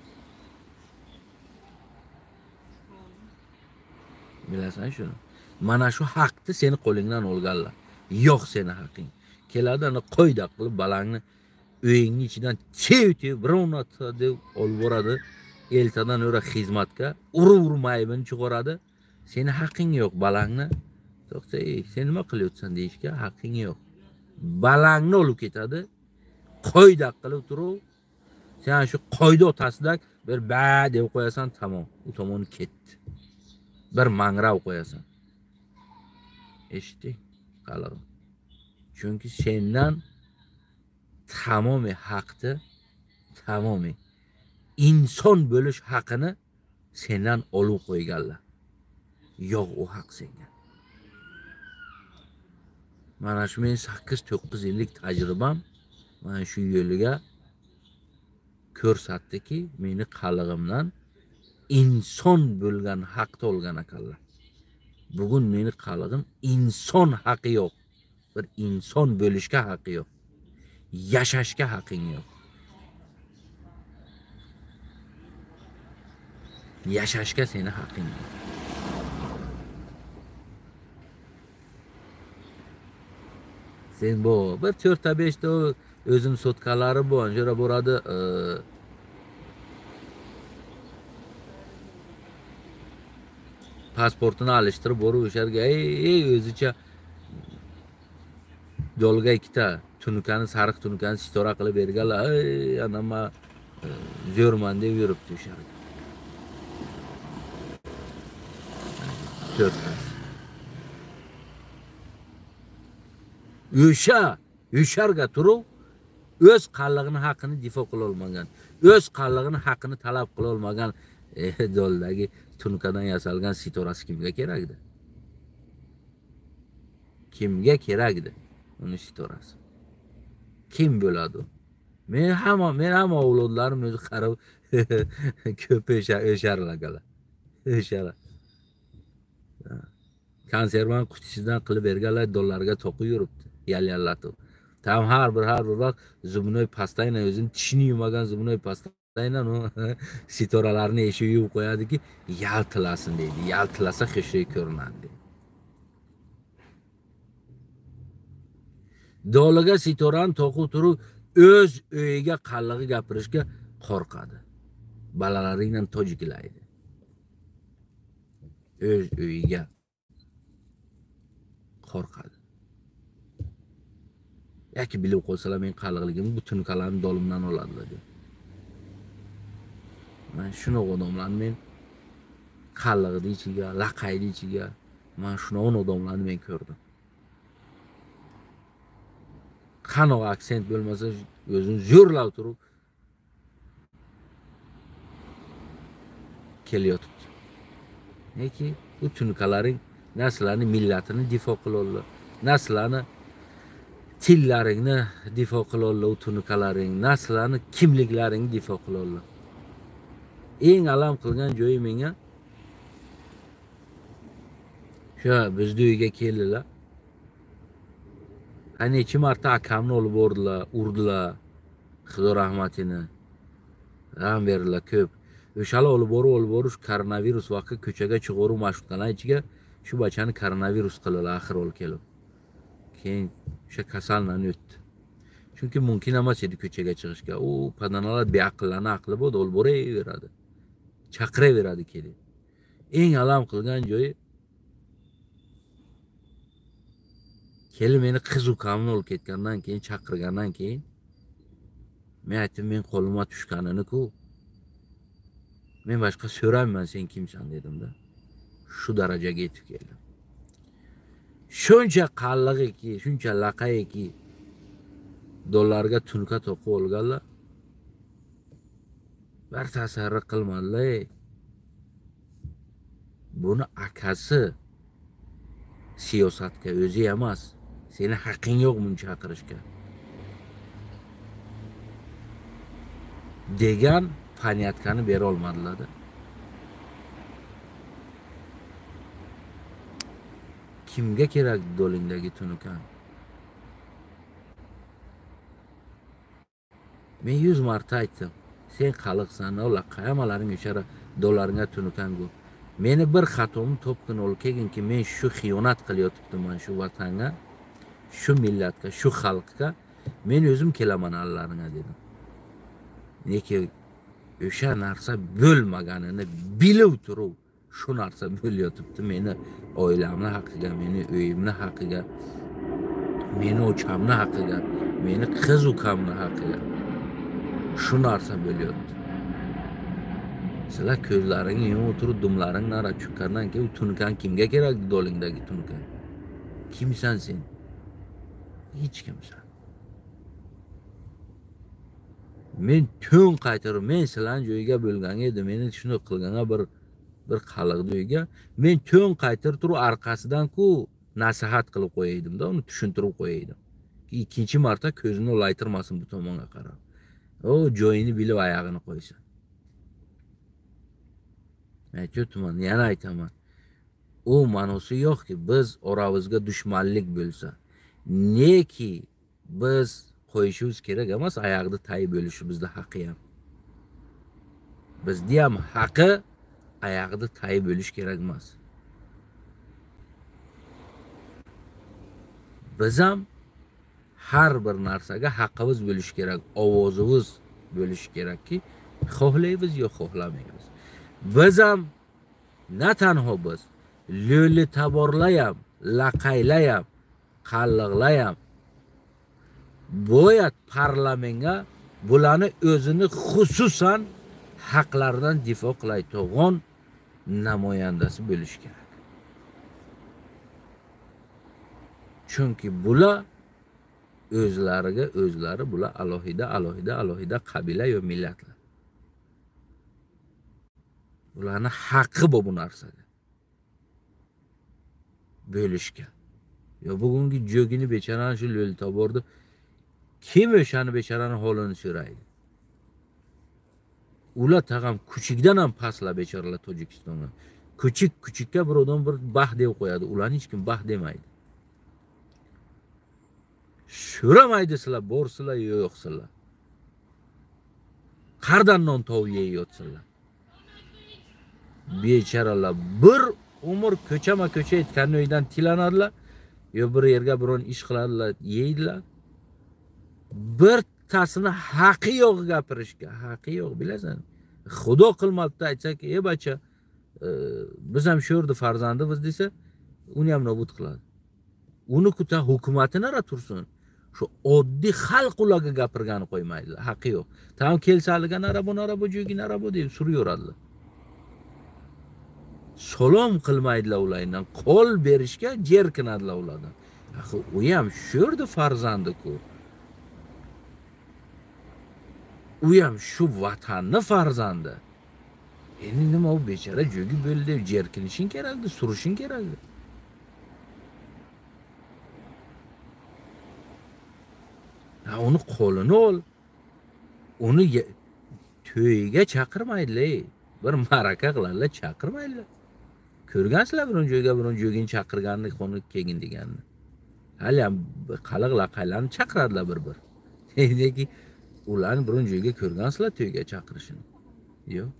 Bilasan shuni. Mana shu haqni seni qo'lingdan olganlar. Yo'q seni haqing. Keladi ana qo'yda qilib balangni uyingning ichidan tev-tev birovni deb olib boradi. Eltadan o'ra xizmatga urib-urib aybini chiqaradi. Seni haqing yo'q balangni. To'xta, sen nima qilyapsan deyishga haqing yo'q. Balangni olib ketadi. Qo'yda qilib turib, sen shu qo'yda otasida bir ba deb qo'yasan, tamom. U tomon ketdi. Bir mangrav qo'yasan. Eshitding? Qalig'im. Chunki sendan tamomiy haqni, tamomiy inson bo'lish haqini sendan olib qo'yganlar. Yo'q u haq senga. Mana shu men 8-9 yillik tajribam mana shu yo'liga ko'rsatdiki, meni qalig'imdan inson bo'lgan haqni olgan ekanlar. Bugun meni qalig'im inson haqi yo'q. Bir inson bo'lishga haqi yo'q. Yashashga haqing yo'q. Yashashga seni haqing yo'q. Sen bu bir 4-5 ta o'zim sotkalari bor, jo'ra boradi. Pasportini alishtirib borib o'sha yerga ey o'zicha yo'lga ikkita tunukani, sariq tunukani sitora qilib berganlar. Ey anama zo'rman deb yuribdi o'sha yerga. To'rttasi. O'sha o'sharga turib o'z qallig'ini haqini difo qila olmagan, o'z qallig'ini haqini talab qila olmagan doldagi tunukadan yasalgan sitorasi kimga kerak edi? Kimga kerak edi uni sitorasi? Kim bo'ladi? Men hamma avlodlarim o'zi qarab Ko'p o'sharlar. O'shalar. Konservan qutisidan qilib berganlar dollarga to'qib yuribdi. Yal-yallatib. Tam har bir vaqt zubnoy pastayla o'zini tishini yumagan zubnoy pastayla u sitoralarni eshik yuvib qo'yadiki, yaltilasin deydi. Yaltilasa xushroq ko'rinadi deydi. Doliga sitorani to'qib turib o'z uyiga qallig'i gapirishga qo'rqadi. Bolalariyle tojiklaydi. O'z uyiga qo'rqadi. Yoki bilib qo'ysalar men qalliqligimni butun kalamni dolimdan oladilar deb. Men shunaqa odamlarni men qalliqni ichiga, laqayni ichiga, men shunaqa odamlarni men ko'rdim. Qanaqa aksent bo'lmasa o'zini zo'rlab turib kelyotibdi. Neki bu tunkalaring naslarni millatini difo qilollar, naslarni tillaringni difo qilollar, u tunkalaring naslarni kimliklaringni difo qilollar. Eng alam qilgan joyi menga shu bizni uyga keldilar. Necha marta akamni olib bordilar, urdilar, Xudo rahmatini g'am berdilar ko'p. O'shalar olib borib koronavirus vaqti ko'chaga chiqarib marshrutkalar ichiga shu bachani koronavirus qildilar axir olib kelib. Keyin o'sha kasallanib o'tdi. Chunki mumkin emas edi ko'chaga chiqishga. U padanalar beaqllarni aqli bo'ldi, olib boraveradi. Chaqiraveradi kelib. Eng alam qilgan joyi kelib meni qiz ukamni olib ketgandan keyin, chaqirgandan keyin men aytdim, men qo'limga tushganini-ku men boshqa so'ramayman, sen kimsan dedim-da. Shu darajaga yetib keldim. Shuncha qallig'iki, shuncha laqayiki dollarga tunka to'qib olganlar bir tasarruf qilmadilar. Buni akasi siyosatga o'zi emas, seni haqqing yo'q buni chaqirishga degan paniyatkani bera olmadilar. Kimga kerak dolingdagi tunukan? Men 100 marta aytdim. Sen qaliqsan, ular qayamalaring o'shara dollaringga tunukan-ku. Meni bir xatomni topgin olib kelginki, men shu xiyonat qilyotibman shu vatanga, shu millatga, shu xalqqa. Men o'zim kelaman allaringga dedim. Lekin o'sha narsa bo'lmaganini bilib turib, shu narsa bo'layotibdi meni oilamni haqqiga, meni uyimni haqqiga, meni ochamni haqqiga, meni qiz ukamni haqqiga. Shu narsa bo'lyapti. Sizlar ko'zlaringni yumib o'tirib, dumlaring nara cho'kkandan keyin u tunkan kimga kerak dolingdagi tunkan? Kimsan sen? Hech kimsan. Men to'n qaytarib, men sizlarning joyiga bo'lgan edi, meni shuni qilganga bir qaliqdi uyga. Men to'n qaytarib turib orqasidan-ku nasihat qilib qo'yaydim-da, uni tushuntirib qo'yaydim. Ikkinchi marta ko'zini laytirmasin bu tomonga qarab. O joyini bilib oyog'ini qo'ysin. Aytayotman, yana aytaman. U ma'nosi yo'qki, biz oramizga dushmanlik bo'lsa, neki biz qo'yishimiz kerak emas, oyog'ida tay bo'lishi bizda haqqi ham. Bizda ham haqqi oyog'ida tay bo'lish kerak emas. Biz ham har bir narsaga haqqimiz bo'lishi kerak, ovozimiz bo'lishi kerakki, xohlaymiz yo xohlamaymiz. Biz ham na tanho biz, lo'li taborlar ham, laqaylar ham, qalliqlar ham boyat parlamentga bularni o'zini xususan haqlaridan difo qilayotgan namoyandasi bo'lishi kerak. Chunki bular o'zlariga o'zlari bular alohida alohida alohida qabila yo millatlar. Ularni haqqi bu narsaga bo'lishga. Yo bugungi jo'gini bechorani shu lo'li tobordi. Kim o'shani bechorani holini so'raydi? Ular tag'am kuchukdan ham pastlar bechoralar Tojikistonga. Kuchuk kuchukka bir odam bir bax deb qo'yadi. Ularni hech kim bax demaydi. So'ramaydi sizlar borsizlar yo'qsizlar. Qardan non tovuq yeyotsinlar. Bechoralar bir umr ko'chama-ko'cha aytgan uydan tilanadilar, yo bir yerga biron ish qiladilar, yeydilar. Birtasini haqi yo'q gapirishga, haqi yo'q, bilasan. Xudo qilmabdi aytsak, "Ey bacha, biz ham shu yerda farzandimiz" desa, uni ham nobud qiladi. Uni kuta hukumatini nara tursin. Shu oddiy xalq ularga gapirgani qo'ymaydilar, haqi yo'q. Tam kelsaliga nara bu, nara bu, jo'gi nara bu deb suraveradilar. Salom qilmaydilar ulardan, qo'l berishga jerkinadilar ulardan. Axir u ham shu yerda farzandi-ku. U ham shu vatanni farzandi. Endi nima u bechora jo'gi bo'ldi deb jerkinishing kerakdi, surishing kerakdi. Ha, uni qo'lini ol. Uni to'yga chaqirmaydilar. Bir ma'raka qiladilar, chaqirmaydilar. Ko'rgansizlar biron joyga biron jo'gin chaqirganini, qo'ni kelgin deganini. Hali ham qaliq laqaylarni chaqiradilar bir-bir. Lekin ularni biron joyga ko'rgansizlar to'yga chaqirishini. Yo'q.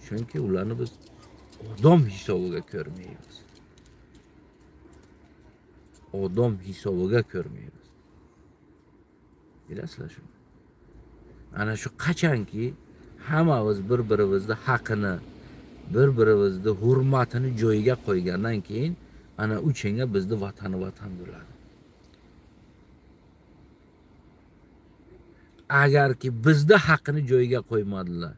Chunki ularni biz odam hisobiga ko'rmaymiz. Odam hisobiga ko'rmaymiz. Bilasizlar shuni. Ana shu qachonki hammamiz bir-birimizni haqini, bir-birimizni hurmatini joyiga qo'ygandan keyin ana uchinga bizni vatani vatan bo'ladi. Agarki bizni haqini joyiga qo'ymadilar,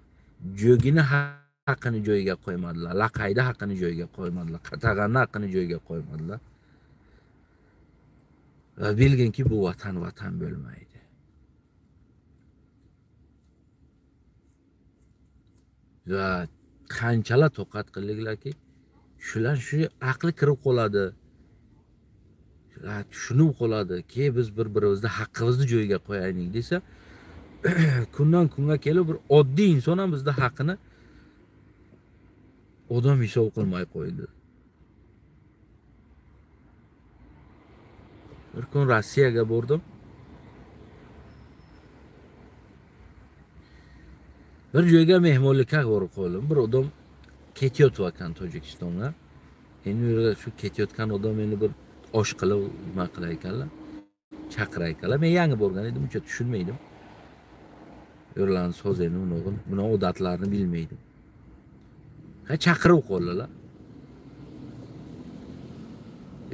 jo'gini haqini joyiga qo'ymadilar, laqayda haqini joyiga qo'ymadilar, qatag'anni haqini joyiga qo'ymadilar, va bilginki bu vatan vatan bo'lmaydi. Va qanchalar to'qat qildilarki, shular shu aqli kirib qoladi. Shular tushunib qoladi, ki biz bir-birimizni haqqimizni joyiga qo'yaylik desa, kundan kunga kelib bir oddiy inson ham bizni haqini odam hisob qilmay qo'ydi. Bir kun Rossiyaga bordim. Bir joyga mehmonlikka borib qoldim. Bir odam ketayotgan Tojikistonga. Endi u yerga shu ketayotgan odam endi bir osh qilib nima qilar ekanlar, chaqirar ekanlar. Men yangi borgan edim, uncha tushunmaydim. Yerlarni so'zini, buni odatlarini bilmaydim. Ha, chaqirib qoldilar.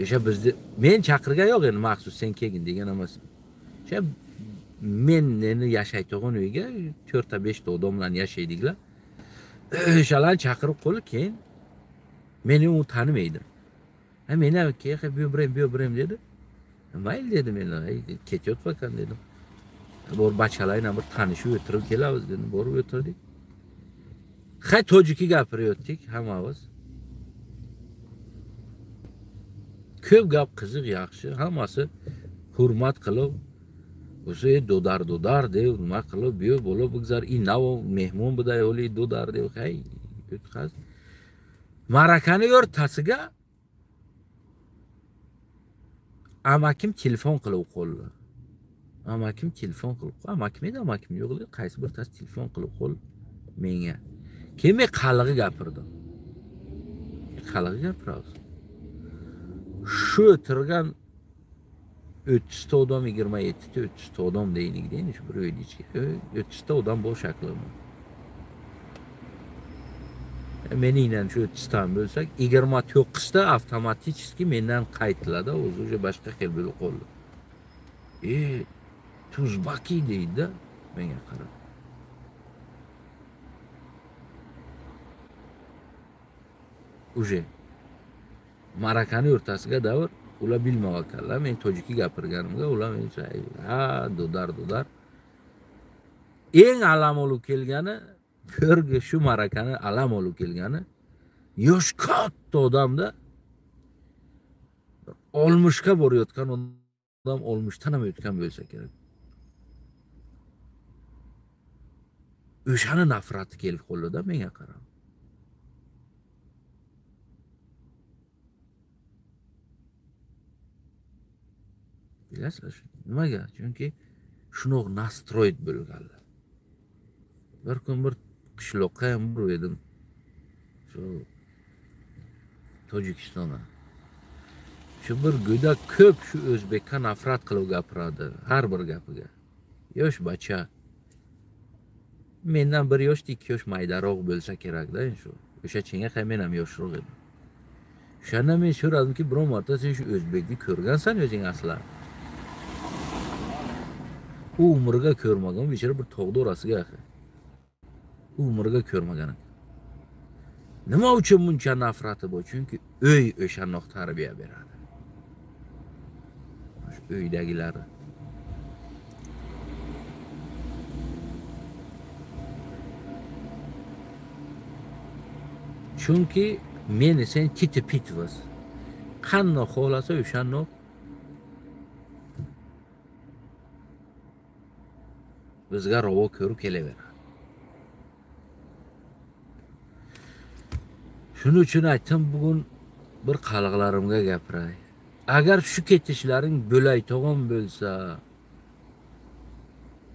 O'sha bizni men chaqirgan yo'q endi maxsus sen kelgin degan emas. O'sha men endi yashaydigan uyga 4-5 ta odamlar yashaydilar. O'shalarni chaqirib qo'ydi, keyin meni u tanimaydi. Ha, meni bu birim dedi. Mayli dedim endi, ketyapman dedim. Bor bachalarni bir tanishib o'tirib kelamiz dedim, borib o'tirdik. Ha, tojiki gapirayotdik hammamiz. Ko'p gap qiziq, yaxshi, hammasi hurmat qilib, o'sha dodar deb nima qilib, bu bo'lib bizlar inavo mehmon buday o'li dodar deb hay o'tkaz. Ma'rakani o'rtasiga amakim telefon qilib qo'ydi. Amakim telefon qilib, amakim edi, amakim yo'q edi, qaysi bir tasi telefon qilib qo'ydi menga. Keyin men qalig'i gapirdim. Qalig'i gapiramiz. Shu o'tirgan 30 ta odam, 27 ta 30 ta odam deylik, deylik, shu bir uyni ichiga 30 ta odam bo'sh aqlimi. Meningdan shu 30 tan bo'lsak, 29 ta avtomatik mendan qaytiladi, o'zi o'sha boshqa xil bo'lib qoldi. Tuzbaki deydi menga qarab. Уже ma'rakani o'rtasiga davr ular bilmaganlar, men tojiki gapirganimga ular mencha ha dodar. Eng alam olib kelgani ko'rgi shu ma'rakani alam olib kelgani yosh katta odamda 60ga borayotgan odam, 60dan ham o'tgan bo'lsa kerak. O'shani nafrati kelib qoldida menga qarab. Bilasizlar nimaga? Chunki shunaqa nastroyit bo'lganlar. Bir kun bir qishloqqa ham borib edim. Shu Tojikistonga. Shu bir go'dak ko'p shu o'zbekka nafrat qilib gapiradi har bir gapiga. Yosh bacha. Mendan 1 yosh, 2 yosh maydaroq bo'lsa kerakda shu. O'sha chinga ham men ham yoshroq edim. O'shanda men so'radimki, biror marta sen shu o'zbekni ko'rgansan o'zing aslan? U umriga ko'rmagan, bechora bir tog'da orasiga axir. U umriga ko'rmagan ekan. Nima uchun buncha nafrati bor? Chunki uy o'shanoq tarbiya beradi. Shu uydagilari. Chunki meni sen titi-pitviz. Qandoq xohlasa o'shanoq bizga ravo ko'rib kelaveradi. Shuning uchun aytdim, bugun bir qaliqlarimga gapiray. Agar shu ketishlaring bo'laytog'on bo'lsa,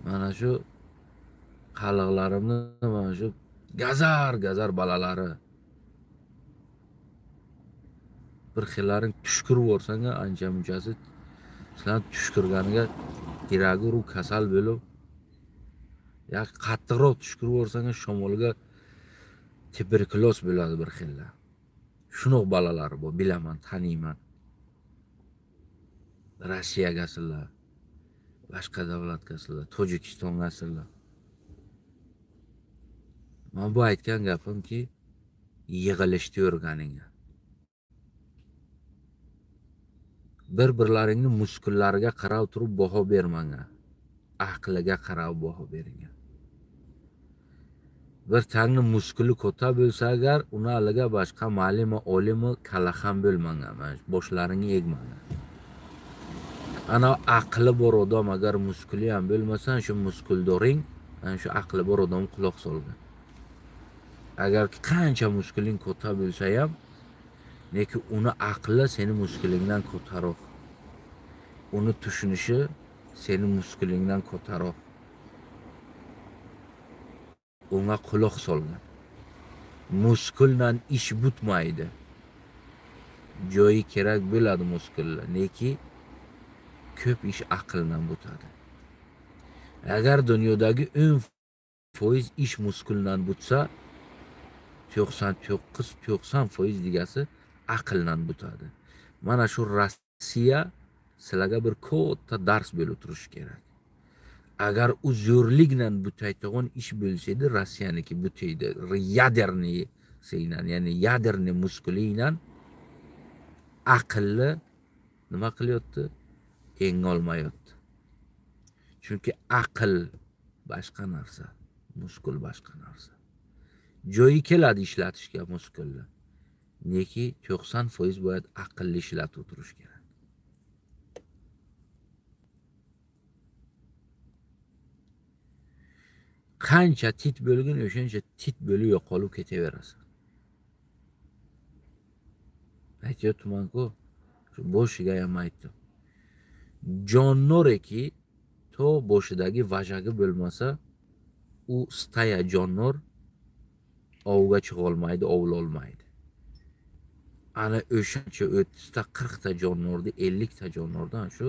mana shu qaliqlarimni mana shu gazar-gazar bolalari bir xillaring tushkirib yuborsang, ancha munchasi sizlar tushkirganiga yuragi urib kasal bo'lib, ya qattiqroq tushkirib yuborsang, shamolga tuberkuloz bo'ladi bir xillar. Shunaqa bolalar bor, bilaman, taniyman. Rossiyagasizlar, boshqa davlatgasizlar, Tojikistongasizlar. Men bu aytgan gapimki, yig'ilishni o'rganinglar. Bir-birlaringni muskullariga qarab turib baho bermanglar. Aqliga qarab baho beringlar. Bir tangni muskuli katta bo'lsa agar, uni aliga boshqa ma'limi, olimi, kalaxam bo'lmanglar, boshlaringni egmanglar. Ana aqli bor odam agar muskuli ham bo'lmasa, shu muskuldoring, ana shu aqli bor odam quloq solgan. Agar qancha muskuling katta bo'lsa ham, lekin uni aqli seni muskulingdan kattaroq. Uni tushunishi seni muskulingdan kattaroq. Unga quloq solgan. Muskuldan ish butmaydi. Joyi kerak bo'ladi muskullar, lekin ko'p ish aqldan butadi. Agar dunyodagi 10% ish muskuldan butsa, 99-90% degasi aqldan butadi. Mana shu Rossiya sizlarga bir katta dars bo'lib turishi kerak. Agar u zo'rlikdan butaydigan ish bo'lsa edi, Rossiyaniki butaydi. Yaderniy seynan, ya'ni yaderniy muskulinan aqlli nima qilyapti? Engolmayapti. Chunki aql boshqa narsa, muskul boshqa narsa. Joyi keladi ishlatishga muskulni. Neki 90% boyat aqlli ishlatib o'tirish kerak. Qancha tit bo'lgin, o'shancha tit bo'lib yo'qolib ketaverasan. Aytyapman-ku, shu boshiga ham aytdim. Jonnoreki to boshidagi vajagi bo'lmasa, u staya jonnor ovga chiqa olmaydi, ovla olmaydi. Ana o'shancha 30 ta 40 ta jonnorni, 50 ta jonnordan shu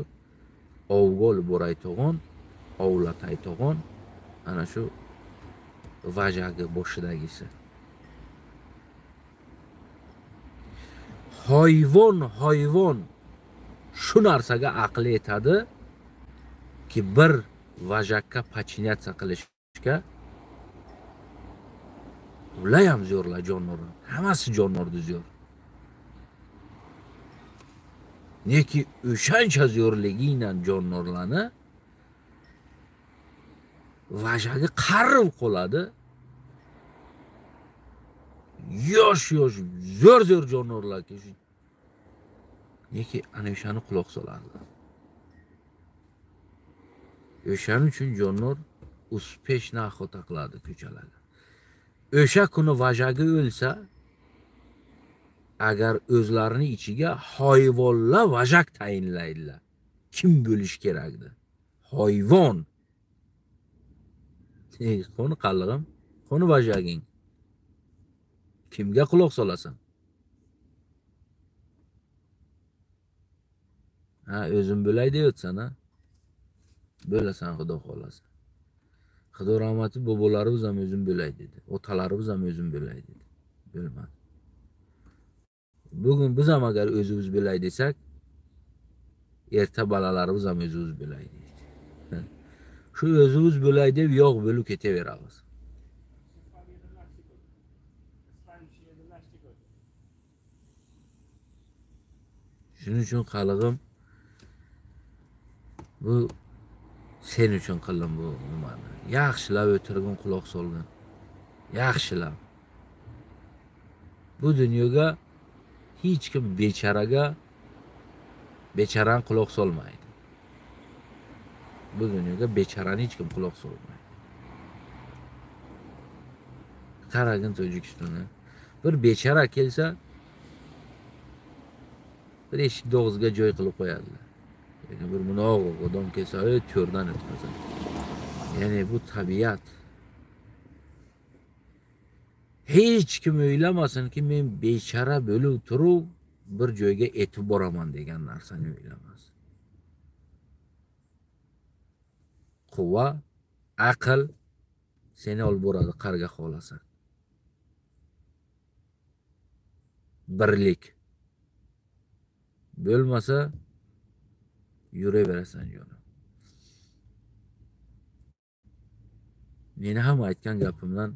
ovga olib borayotgan, ovlatayotgan ana shu vajagi boshidagisi. Hayvon shu narsaga aqli yetadi ki bir vajakka подчиняться qilishga ular ham zo'rlar jonor, hammasi jonorni zo'r. Neki o'shancha zo'rligiyle jonorlarni vajagi qarib qoladi. Yosh-yosh zo'r-zo'r jonorlar ki neki ana o'shani quloq soladilar. O'shaning uchun jonor Uspeshni охота qiladi ko'chalarda. O'sha kuni vajagi o'lsa, agar o'zlarini ichiga hayvonlar vajak tayinlaydilar. Kim bo'lish kerakdi? Hayvon. Qoni qallig'im, qoni vajaging. Kimga quloq solasan? Ha, o'zim bo'lay deyotsan, ha? Bo'lasan, Xudo xolasa. Xudo rahmati, bobolarimiz ham o'zim bo'lay dedi. Otalarimiz ham o'zim bo'lay dedi. Bo'lmadi. Bugun biz ham agar o'zimiz bo'lay desak, erta bolalarimiz ham o'zimiz bo'lay deydi. Shu o'zimiz bo'lay deb yo'q bo'lib ketaveramiz. Shuning uchun qalig'im, bu sen uchun qildim bu nimani. Yaxshilab o'tirgin, quloq solgin. Yaxshilab. Bu dunyoga hech kim becharaga becharan quloq solmaydi. Bu dunyoga becharani hech kim quloq solmaydi. Qaragin Tojikistonga. Bir bechara kelsa, bir eshikni og'ziga joy qilib qo'yadilar. Lekin bir munoq odam kelsa, to'rdan o'tkazadi. Ya'ni bu tabiat. Hech kim o'ylamasinki, men bechara bo'lib turib bir joyga etib boraman degan narsani o'ylamasin. Quvva, aql seni olib boradi qarga xolasan. Birlik bo'lmasa yuraverasan jonim. Meni ham aytgan gapimdan,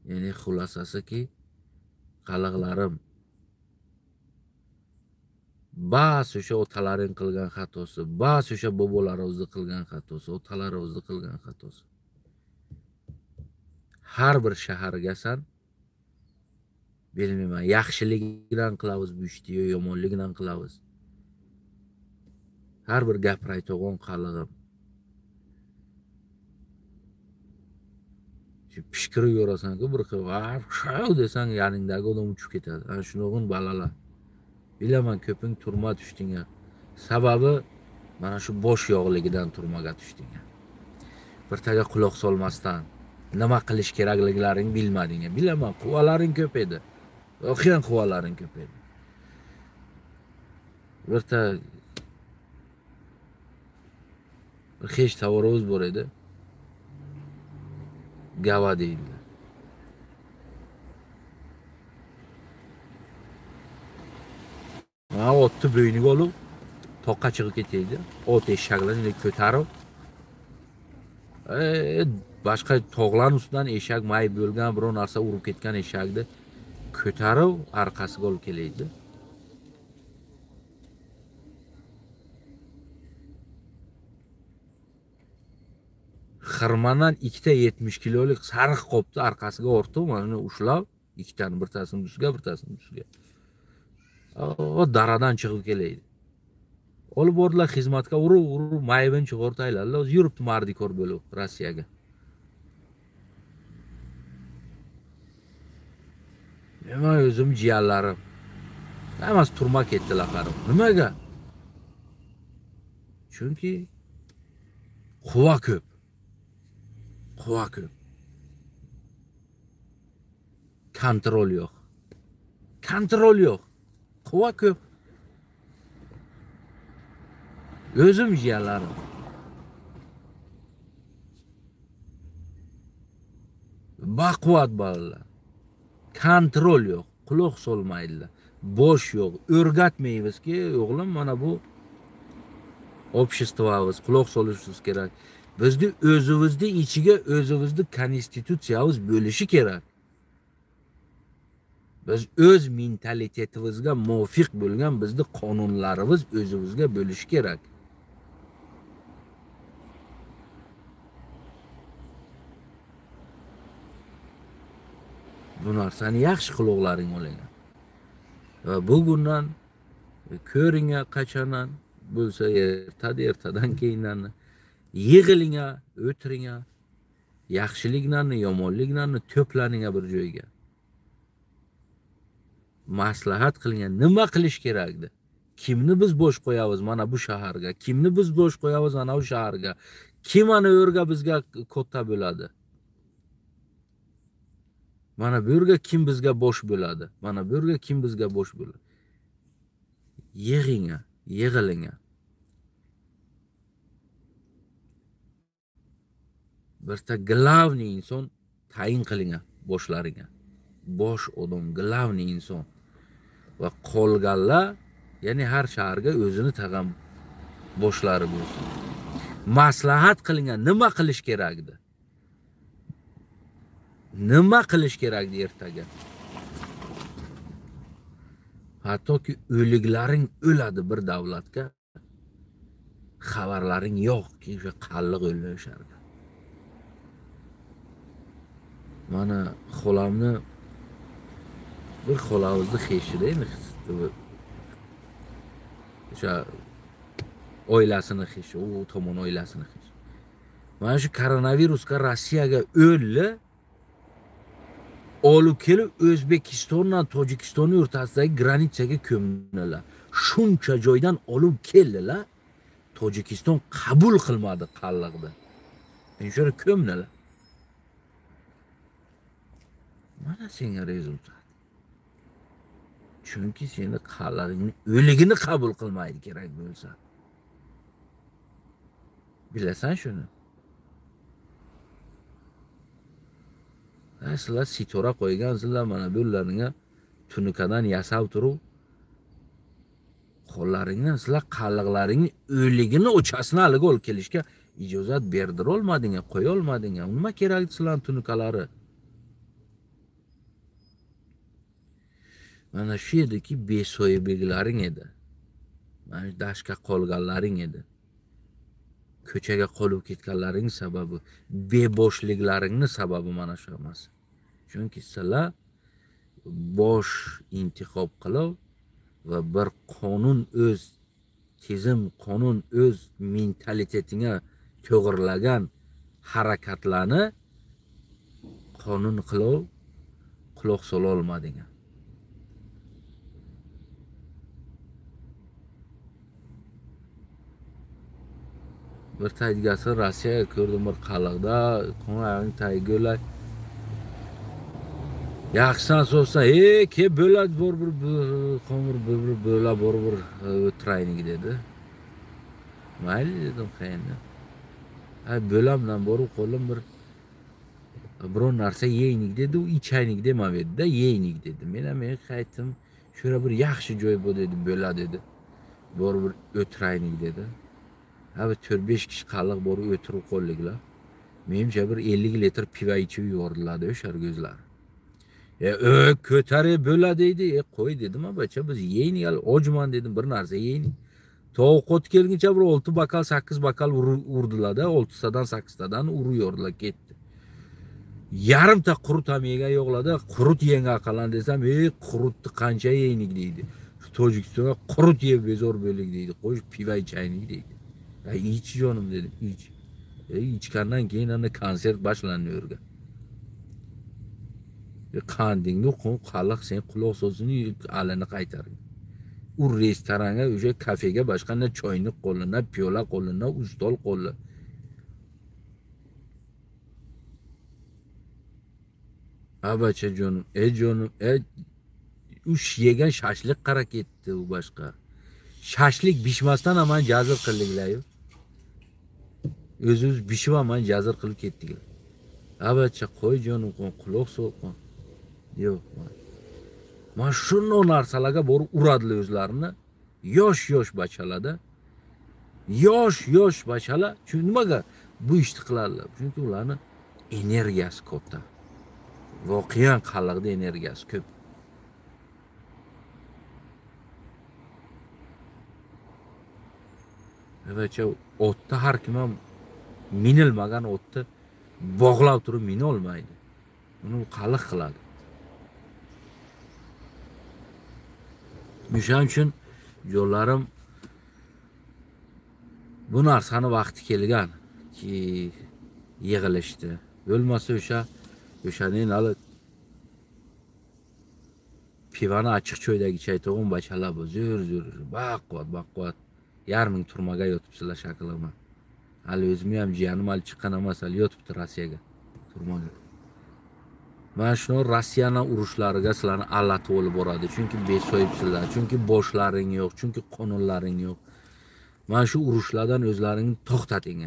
ya'ni xulosasiki, qaliqlarim, bas o'sha otalaring qilgan xatosi, bas o'sha bobolarimizni qilgan xatosi, otalarimizni qilgan xatosi. Har bir shahargasan, bilmayman, yaxshiligidan qilamiz bu ishni yo yomonligidan qilamiz. Har bir gapirayotgan qalig'im. Shu pishkirib yorasan-ku, bir xil shu desang, yaningdagi odam uchib ketadi. Ana shunog'in balalar. Bilaman, ko'ping turma tushdinga. Sababi mana shu bosh yog'ligidan turmaga tushdinga. Bir taga quloq solmasdan nima qilish kerakliklarini bilmadinga. Bilaman, quvvalaring ko'p edi. O'qigan quvvalaring ko'p edi. Birta bir hech tovarimiz bor edi. Gava deyildi. Ha, otni bo'yniga olib toqqa chiqib ketaydi. Ot eshaklarni ko'tarib, boshqa tog'lar ustidan eshak mayib bo'lgan, biror narsa urib ketgan eshakni ko'tarib orqasiga olib kelaydi. Xirmondan ikkita 70 kilolik sariq qopni orqasiga ortib, mana uni ushlab, ikkitani birtasini ustiga, birtasini ustiga. O daradan chiqib kelaydi. Olib bordilar xizmatga, urib mayibini chiqartaylar. O'zi yuribdi mardikor bo'lib Rossiyaga. Nima o'zim jiyanlarim. Hammasi turma ketdilar qarim. Nimaga? Chunki quva ko'p. Quva ko'p. Kontrol yo'q. Kontrol yo'q. Quva ko'p. O'zim jiyanlarim. Baquvvat bolalar. Kontrol yo'q, quloq solmaydilar. Bosh yo'q. O'rgatmaymizki, o'g'lim, mana bu обществоmiz, quloq solishimiz kerak. Bizni o'zimizni ichiga o'zimizni konstitutsiyamiz bo'lishi kerak. Biz o'z mentalitetimizga muvofiq bo'lgan bizni qonunlarimiz o'zimizga bo'lishi kerak. Bu narsani yaxshi quloqlaring olingan. Va bugundan ko'ringa qachondan bo'lsa ertadan keyindan yig'ilinga, o'tiringa, Yaxshiliklarni, yomonliklarni to'planinga bir joyga. Maslahat qilingan, nima qilish kerakdi? Kimni biz bosh qo'yamiz mana bu shaharga? Kimni biz bosh qo'yamiz ana u shaharga? Kim ana u yerga bizga katta bo'ladi? Mana bu yerga kim bizga bosh bo'ladi? Mana bu yerga kim bizga bosh bo'ladi? Yig'inga, yig'ilinga. Birta glavniy inson tayin qilingan boshlariga. Bosh odam, glavniy inson. Va qolganlar, ya'ni har shaharga o'zini tag'am boshlari bo'lsin. Maslahat qilingan, nima qilish kerakdi? Nima qilish kerakdi ertaga? Hattoki o'liklaring o'ladi bir davlatga, xabarlaring yo'qki, o'sha qalliq o'ldi o'sharga. Mana xolamni bir xolamizni xeshida endi o'sha oilasini xeshi, u tomon oilasini xeshi. Mana shu koronavirusga Rossiyaga o'ldi, olib kelib O'zbekistondan Tojikistonning o'rtasidagi granitsaga ko'mdilar. Shuncha joydan olib keldilar, Tojikiston qabul qilmadi qalliqni. Endi shuni ko'mdilar. Mana senga rezultat. Chunki seni qallig'ingni o'ligini qabul qilmaydi kerak bo'lsa. Bilasan shuni. Sizlar sitora qo'ygansizlar mana bularga tunukadan yasab turib qo'llaringdan sizlar qalliqlaringni o'ligini o'chasini haliga olib kelishga ijozat berdira olmadinglar, qo'ya olmadinglar. Nima kerak sizlarning tunukalari? Mana shu ediki besoyibliklaring edi. Mana shu dashga qolganlaring edi. Ko'chaga qolib ketganlaring sababi, beboshliklaringning sababi mana shu emas. Chunki sizlar bosh intihob qilib va bir qonun o'z tizim, qonun o'z mentalitetingga to'g'rilagan harakatlarni qonun qilib quloq sola olmading. Bir taygasi Rossiyaga ko'rdim bir qalliqda, qo'ng'irning tagiga o'lay. Yaxshisan so'zsan, ke bo'ladi bor bir qo'ng'ir bir bo'la bor bir o'tiraylik dedi. Mayli dedim, endi. Ay bo'lamdan borib qo'lim bir biron narsa yeylik dedi, u ichaylik demadi-da, yeylik dedi. Men ham qaytdim, shura bir yaxshi joy bu dedi, bo'la dedi. Bor bir o'tiraylik dedi. Abi 4-5 kishi qalliq borib o'tirib qoldilar. Menimcha bir 50 litr piva ichib yubordilar o'sha ko'zlari. Ko'tarib bo'la deydi. Qo'y dedim, abacha biz yeylik, hali ochman dedim, bir narsa yeylik. Tovuq kelguncha bir 6 bakal, 8 bakal urdilar-da, 6tadan 8tadan uraverdilar, ketdi. Yarimta qurut ham yegan yo'qlarda, qurut yenga aqallan desam, qurutni qancha yeylik deydi. Tojikistonga qurut yeb bezor bo'lik deydi. Qo'y piva ichaylik deydi. Ich jonim dedim, ich. Ichgandan keyin ana konsert boshlandi o'rga. Qandingni qalliq sen quloq so'zini alini qaytargin. U restoranga, o'sha kafega boshqa na choyni qo'li, na piyola qo'li, na ustol qo'li. Abacha jonim, jonim, ush yegan shashlik qara ketdi u boshqa. Shashlik bishmasdan aman jazir qildinglar-yu. O'zimiz bishib aman jazir qilib ketdik. Abacha qo'y jonim, quloq sol. Yo'q. Mana shunday narsalarga borib uradilar o'zlarini. Yosh-yosh bachalarda. Yosh-yosh bachalar chunki nimaga bu ishni qiladilar? Chunki ularni energiyasi katta. Voqean qalliqda energiyasi ko'p. Abacha otda har kim ham minilmagan otni bog'lab turib mina olmaydi. Uni qalliq qiladi. O'shaning uchun yo'llarim bu narsani vaqti kelganki yig'ilishdi. Bo'lmasa o'shaning hali pivani achchiq choydagi ichayotgan bachalar bu zo'r baquvvat baquvvat yarming turmaga yotibsizlar shaklima. Hali o'zimni ham jiyanim hali chiqqan emas, hali yotibdi Rossiyaga turmaga. Mana shuni Rossiyani urushlariga sizlarni allatib olib boradi. Chunki besoyibsizlar, chunki boshlaring yo'q, chunki qonunlaring yo'q. Mana shu urushlardan o'zlaringni to'xtating.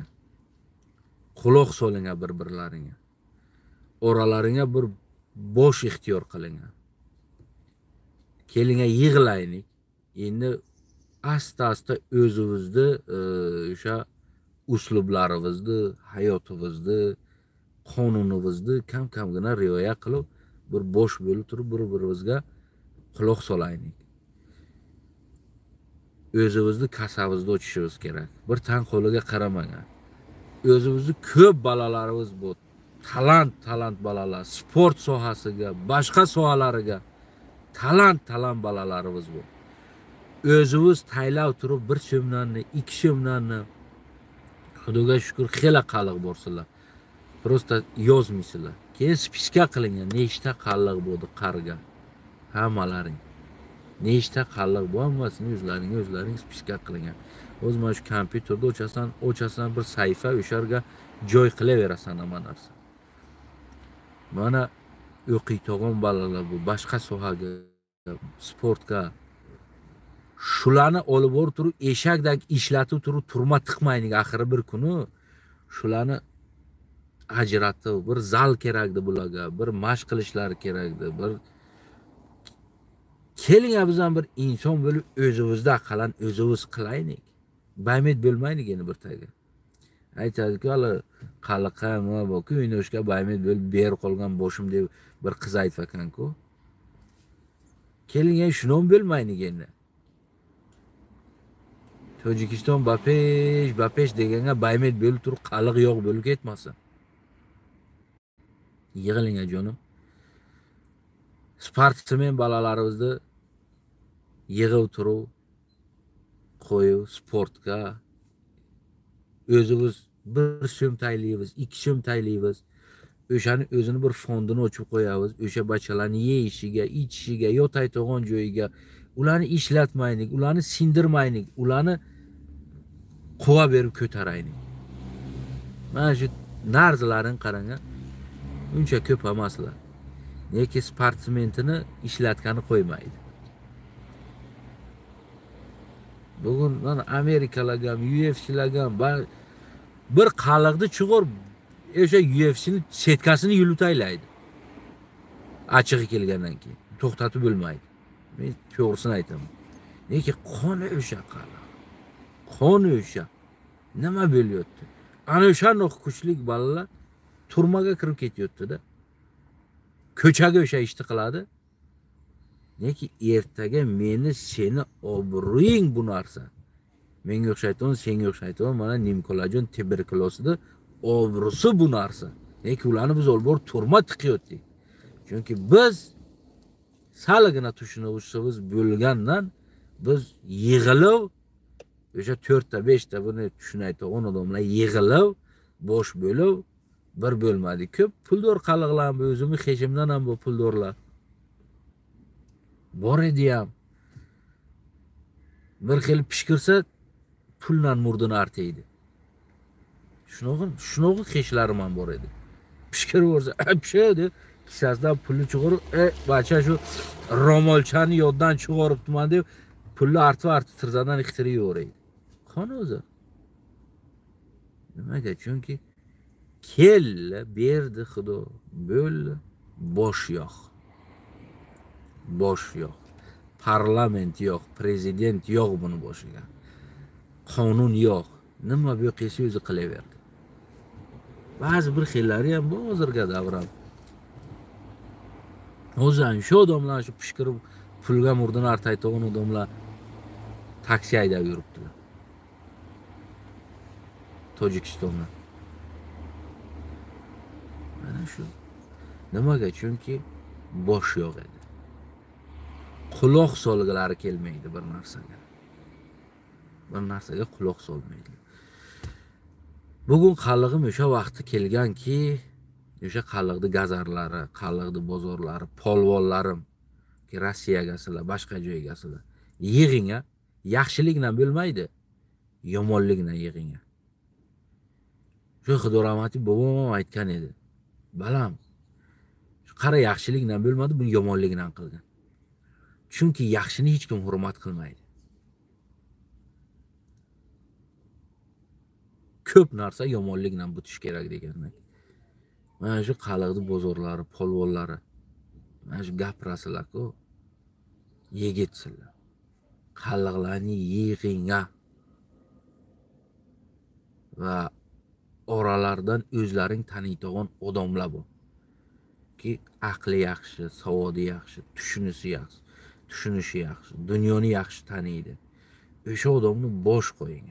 Quloq soling bir-birlaringga. Oralaringga bir bosh ixtiyor qiling. Keling yig'laylik. Endi asta-asta o'zimizni o'sha uslublarimizni, hayotimizni, qonunimizni kam-kamgina rioya qilib, bir bosh bo'lib turib bir-birimizga quloq solaylik. O'zimizni kasabimizni ochishimiz kerak. Bir tan qo'liga qaramagan. O'zimizni ko'p bolalarimiz bu talant bolalar, sport sohasiga, boshqa sohalariga talant bolalarimiz bu. O'zimiz taylab turib bir so'mdanni, 2 so'mdanni Xudoga shukr xela qaliq borsizlar. Prosta yozmaysizlar. Keyin spiska qilingan, nechta qalliq bo'ldi qarga. Hammalaring. Nechta qalliq bu hammasini o'zlaring spiska qilingan. O'z mana shu kompyuterda ochasan bir sahifa o'sharga joy qilaverasan hamma narsa. Mana o'qiyotgan bolalar bu boshqa sohaga, sportga shularni olib borib turib eshakdak ishlatib turib turma tiqmaylik axiri bir kuni shularni ajratib bir zal kerakdi bularga, bir mashq qilishlari kerakdi, bir keling biz ham bir inson bo'lib o'zimizda aqallan o'zimiz qilaylik. Baymet bo'lmaylik endi bir taga. Aytadi-ku, hali qaliqa nima bu-ku, o'ynashga baymet bo'lib berib qolgan boshim deb bir qiz aytgan-ku. Keling shuni ham bo'lmaylik endi. Tojikiston bapesh deganga baymet bo'lib turib qaliq yo'q bo'lib ketmasin. Yig'iling jonim. Sportsmen bolalarimizni yig'ib turib qo'yib sportga o'zimiz bir so'm taylaymiz, 2 so'm taylaymiz. O'shani o'zini bir fondini ochib qo'yamiz. O'sha bachalarni yeyishiga, ichishiga, yotayotgan joyiga ularni ishlatmaylik, ularni sindirmaylik, ularni quva berib ko'taraylik. Mana shu narzilarini qarang, uncha ko'p emaslar. Lekin sportsmentini ishlatgani qo'ymaydi. Bugun mana Amerikalarga ham, UFC'larga ham bir qaliqni chug'ur o'sha UFC'ni setkasini yulutaylaydi. Achchig'i kelgandan keyin to'xtatib bo'lmaydi. Men to'g'risini aytaman. Lekin qoni o'sha qaliq. Qoni o'sha. Nima bo'lyapti? Ana o'sha kuchli bolalar turmaga kirib ketyapti-da. Ko'chaga o'sha ishni qiladi. Lekin ertaga meni seni obro'ying bu narsa. Menga o'xshaydigan, senga o'xshaydigan mana Nimkolajon tuberkulozida obro'si bu narsa. Lekin ularni biz olib borib turma tiqyotdik. Chunki biz salgina tushunuvchimiz bo'lgandan biz yig'ilib o'sha 4 ta 5 ta buni tushunayotgan odamlar yig'ilib bosh bo'lib bir bo'lmadik. Ko'p puldor qaliqlar bu o'zimni hechimdan ham bu puldorlar bor edi ham. Bir xil pishkirsa puldan murdini artaydi. Shunog'i hechlarim ham bor edi. Pishkirib yuborsa, pishadi, kisasidan pulni chiqarib, bacha shu ro'molchani yoddan chiqaribdiman deb pulni artib tirzadan ixtirib yuboradi. Qani o'zi? Nimaga? Chunki keldi, berdi Xudo, bo'ldi, bosh yo'q. Bosh yo'q. Parlament yo'q, prezident yo'q buni boshiga. Qonun yo'q. Nima bu qilsa o'zi qilaverdi. Ba'zi bir xillari ham bu hozirgi davram. O'zi ham shu odamlar shu pishkirib pulga murdini artayotgan odamlar taksi haydab yuribdilar. Tojikistonda. Mana shu. Nimaga? Chunki bosh yo'q edi. Quloq solgilari kelmaydi bir narsaga. Bir narsaga quloq solmaydi. Bugun qalig'im o'sha vaqti kelganki, O'sha qalliqni gazarlari, qalliqni bozorlari, polvonlarim ki Rossiyagasizlar, boshqa joygasizlar. Yig'ing, yaxshilikdan bo'lmaydi, yomonlikdan yig'ing. Shu Xudo rahmati bobom ham aytgan edi. Balam, qara yaxshilikdan bo'lmadi, buni yomonlikdan qilgan. Chunki yaxshini hech kim hurmat qilmaydi. Ko'p narsa yomonlikdan butish kerak deganlar. Mana shu qalliqni bozorlari, polvonlari, mana shu gapirasizlar-ku, yigitsizlar. Qalliqlarni yig'ing va oralardan o'zlaring taniydigan odamlar bor. Ki aqli yaxshi, savodi yaxshi, tushunishi yaxshi, tushunishi yaxshi, dunyoni yaxshi taniydi. O'sha odamni bosh qo'ying.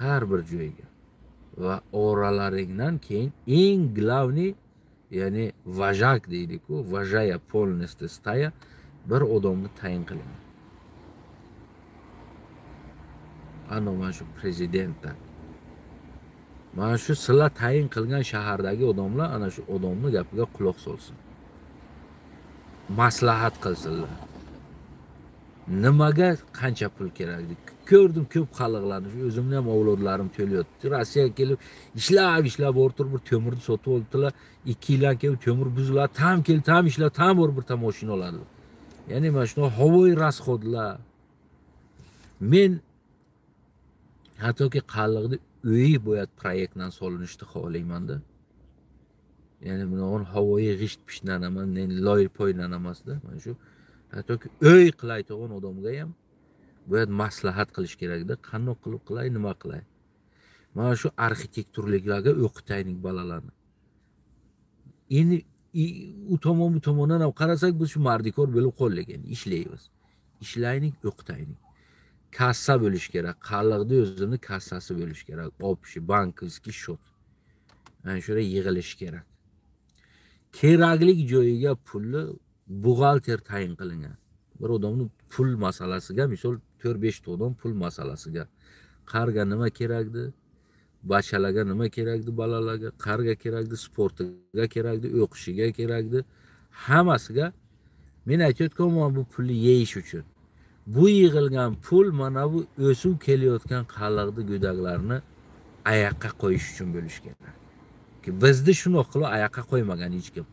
Har bir joyga va oralaringdan keyin eng главный, ya'ni vajak deydi-ku, vajaya polностью staya bir odamni tayin qiling. Ana mana shu prezidentdan. Mana shu sizlar tayin qilgan shahardagi odamlar ana shu odamni gapiga quloq solsin. Maslahat qilsinlar. Nimaga qancha pul kerak? Ko'rdim ko'p xalqlarni, shu o'zimni ham avlodlarim to'layapti. Rossiyaga kelib ishlab o'rtirib bir temirni sotib oldilar. 2 yildan keyin temir buziladi, tam kelib, tam ishlab, tam bir ta mashina oladi. Ya'ni mana shu havoyi rasxodlar. Men hattoki qalliqni uyi bo'yat proyektdan solinishni xohlaymanda. Ya'ni buni havoyi g'isht pishdan emas, loy poydan emasda. Mana shu hattoki uy qilaydigan odamga ham bo'yat maslahat qilish kerakda, qanday qilib qilay, nima qilay. Mana shu arxitekturliklarga o'qitaylik bolalarni. Endi u tomon bu tomondan ham qarasak, biz shu mardikor bo'lib qoldik endi, ishlaymiz. Ishlaylik, o'qitaylik. Kassa bo'lish kerak, qalliqni o'zini kassasi bo'lish kerak, общий bankovskiy счет. Ana shura yig'ilish kerak. Kerakli joyiga pulni buxgalter tayin qilingan. Bir odamni pul masalasiga, misol 4-5 ta odam pul masalasiga, qarga nima kerakdi, bachalarga nima kerakdi, bolalarga, qarga kerakdi, sportiga kerakdi, o'qishiga kerakdi, hammasiga men aytayotganman bu pulni yeyish uchun. Bu yig'ilgan pul mana bu o'sib kelayotgan qalliqni go'daklarni oyoqqa qo'yish uchun bo'lish kerak. Ki bizni shundoq qilib oyoqqa qo'ymagan hech kim.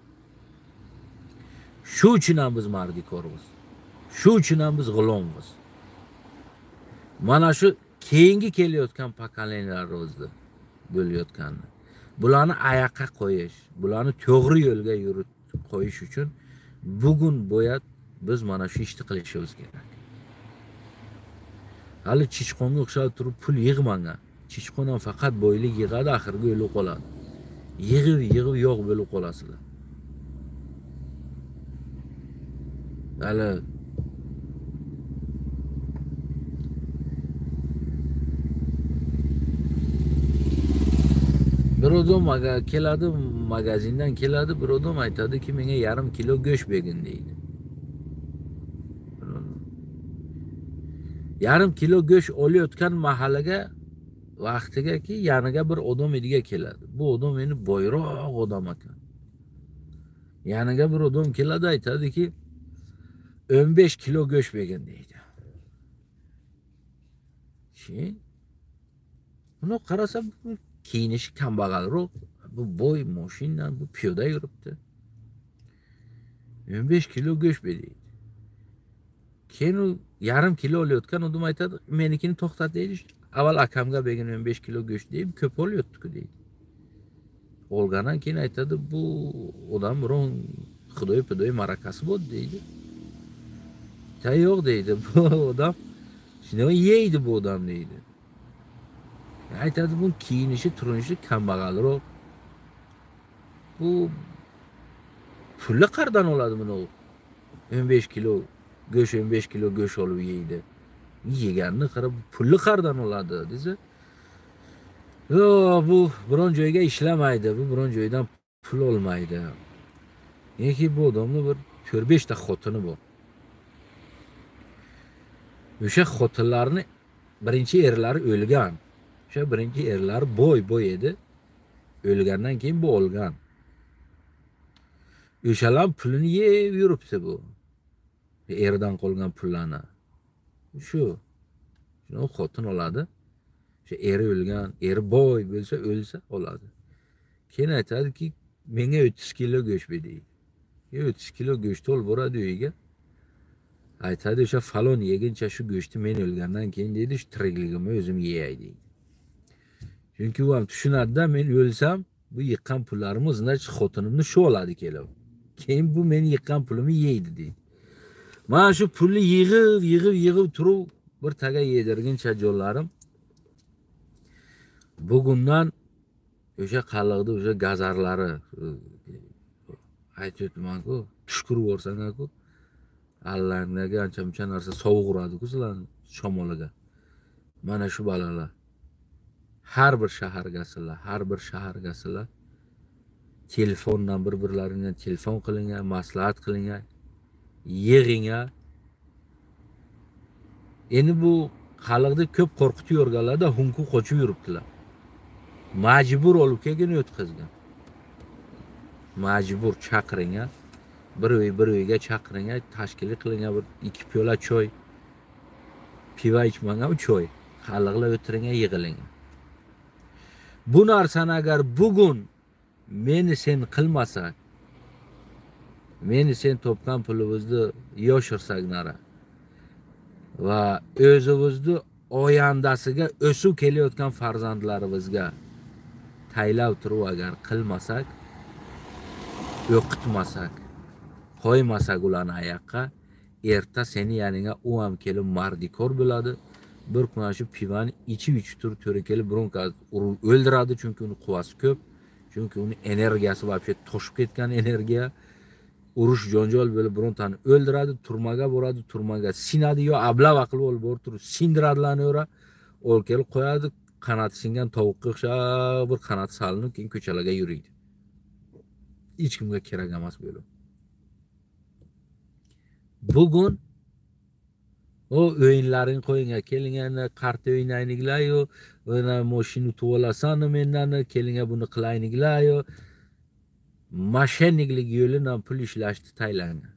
Shu uchun ham biz mardikormiz. Shu uchun ham biz g'ulommiz. Mana shu keyingi kelayotgan pokoleniyalarimizni bo'layotganini, bularni oyoqqa qo'yish, bularni to'g'ri yo'lga yuritib qo'yish uchun bugun bo'yat biz mana shu ishni qilishimiz kerak. Hali chichqonga o'xshab turib pul yig'magan. Chichqon ham faqat boylik yig'adi, oxirgi o'lib qoladi. Yig'ib yo'q bo'lib qolasizlar. Hali bir odam keladi, magazindan keladi, bir odam aytadiki, menga yarim kilo go'sht bergin deydi. Yarim kilo go'sht olayotgan mahallaga vaqtigaki yoniga bir odam ediga keladi. Bu odam meni boyroq odam ekan. Yoniga bir odam keladi, aytadiki, 15 kilo go'sht bergin deydi. Keyin uni qarasa, kiyinishi kambag'alroq, bu boy mashina, bu piyoda yuribdi. 15 kilo go'sht ber deydi. Keyin u yarim kilo olayotgan odam aytadi, menikini to'xtat deydi. Avval akamga bergin 15 kilo go'sht deydi, ko'p olyapti-ku deydi. Olgandan keyin aytadi, bu odam biron xudoy pidoy marakasi bor deydi. Ta yo'q deydi, bu odam shuni yeydi bu odam deydi. Aytadi, bu kiyinishi, turinishi kambag'alroq. Bu pulni qayerdan oladi buni? 15 kilo go'sht, 15 kilo go'sht olib yeydi. Yeganini qarab pulni qayerdan oladi desa, yo'q, bu biron joyga ishlamaydi, bu biron joydan pul olmaydi. Neki bu odamning bir 4-5 ta xotini bor. O'sha xotinlarni birinchi erlari o'lgan. O'sha birinchi erlari boy edi. O'lgandan keyin bu olgan. O'shalar pulini yeb yuribdi bu. Erdan qolgan pullarni. Shu. Shuni xotin oladi. O'sha eri o'lgan, eri boy bo'lsa, o'lsa oladi. Keyin aytadiki, menga 30 kilo go'sht ber deydi. 30 kilo go'sht olib boradi uyiga. Aytadi, o'sha falon yeguncha shu go'shtni men o'lgandan keyin deydi, shu tirikligimni o'zim yeyay deydi. Chunki u ham tushunadi-da, men o'lsam bu yiqqan pullarimni значит xotinimni shu oladi kelib. Keyin bu meni yiqqan pulimni yeydi deydi. Mana shu pulni yig'ib turib bir taga yedirguncha jonlarim. Bugundan o'sha qalliqda o'sha gazarlari aytib o'tman-ku, tushkurib yuborsang-ku, allandagi ancha-muncha narsa sovuq uradi-ku sizlarni shamoliga. Mana shu balalar har bir shahargasizlar, har bir shahargasizlar telefondan bir-birlaringdan telefon qilingan, maslahat qilingan, yig'ingan. Endi bu xalqni ko'p qo'rqitib yurganlarda hunku qochib yuribdilar. Majbur olib kelgan o'tkazgan. Majbur chaqiringan, bir uy bir uyga chaqiringan, tashkil qilingan bir 2 piyola choy, piva ichmagan choy, xalqlar o'tiringan, yig'ilingan. Bu narsani agar bugun meni sen qilmasak, meni sen topgan pulimizni yoshirsak nara va o'zimizni oyandasiga o'sib kelayotgan farzandlarimizga taylab turib agar qilmasak, o'qitmasak, qo'ymasak ularni oyoqqa, erta seni yaningga u ham kelib mardikor bo'ladi. Bir kun shu pivani ichib turib to'ra kelib bironka urib o'ldiradi, chunki uni quvvasi ko'p, chunki uni energiyasi вообще toshib ketgan energiya. Urush janjal bo'lib birontani o'ldiradi, turmaga boradi, turmaga sinadi yo ablava qilib olib borib turib sindiradilarni o'ra, olib kelib qo'yadi, qanoti singan tovuqqa o'xshab bir qanoti salinib keyin ko'chalarga yuriydi. Hech kimga kerak emas bo'lib. Bugun o o'yinlaring qo'yinglar, kelinglar qarta o'ynayliklar-yu, o'yna mashina yutib olasan mendan, kelinglar buni qilayliklar-yu. Mashenniklik yo'lidan pul ishlashni taylangan.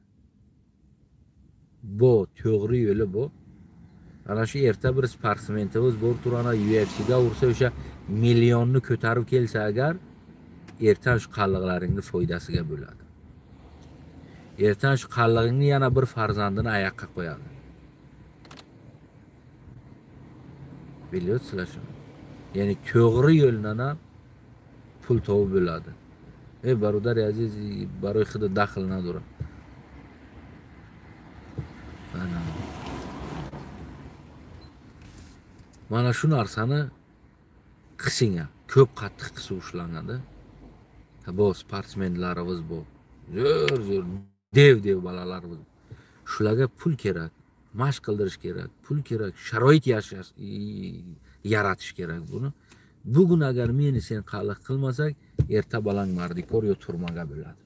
Bu to'g'ri yo'li bu. Ana shu erta bir sportsmenimiz bor turana UFC'ga ursa o'sha millionni ko'tarib kelsa agar, erta shu qalliqlaringni foydasiga bo'ladi. Erta shu qallig'ingni yana bir farzandini oyoqqa qo'yadi. Bilyapsizlar shuni. Ya'ni to'g'ri yo'ldan ham pul topib bo'ladi. Ey barodar aziz, baroi xud daxl nadora. Mana shu narsani qilsang, ko'p qattiq qilsa ushlanadi. Bu sportsmenlarimiz bu. Zo'r-zo'r dev bolalarimiz. Shularga pul kerak, mashq qildirish kerak, pul kerak, sharoit yaratish kerak buni. Bugun agar meni sen qalliq qilmasak, erta balang mardikor yo turmaga bo'ladi.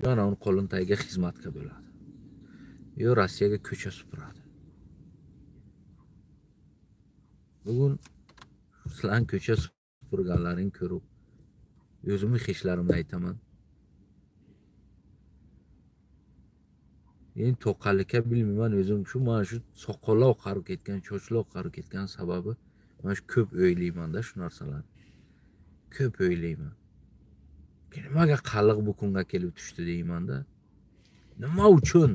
Yo ana uni qo'lini tagiga xizmatga bo'ladi. Yo Rossiyaga ko'cha supuradi. Bugun sizlarning ko'cha supurganlaringni ko'rib, o'zimni hechlarimni aytaman. Endi to'qallikka bilmayman o'zim, shu mana shu soqollar oqarib ketgan, chochlar oqarib ketgan sababi mana shu ko'p o'ylayman-da shu narsalarni. Ko'p o'ylayman. Nimaga qalliq bu kunga kelib tushdi deyman-da. Nima uchun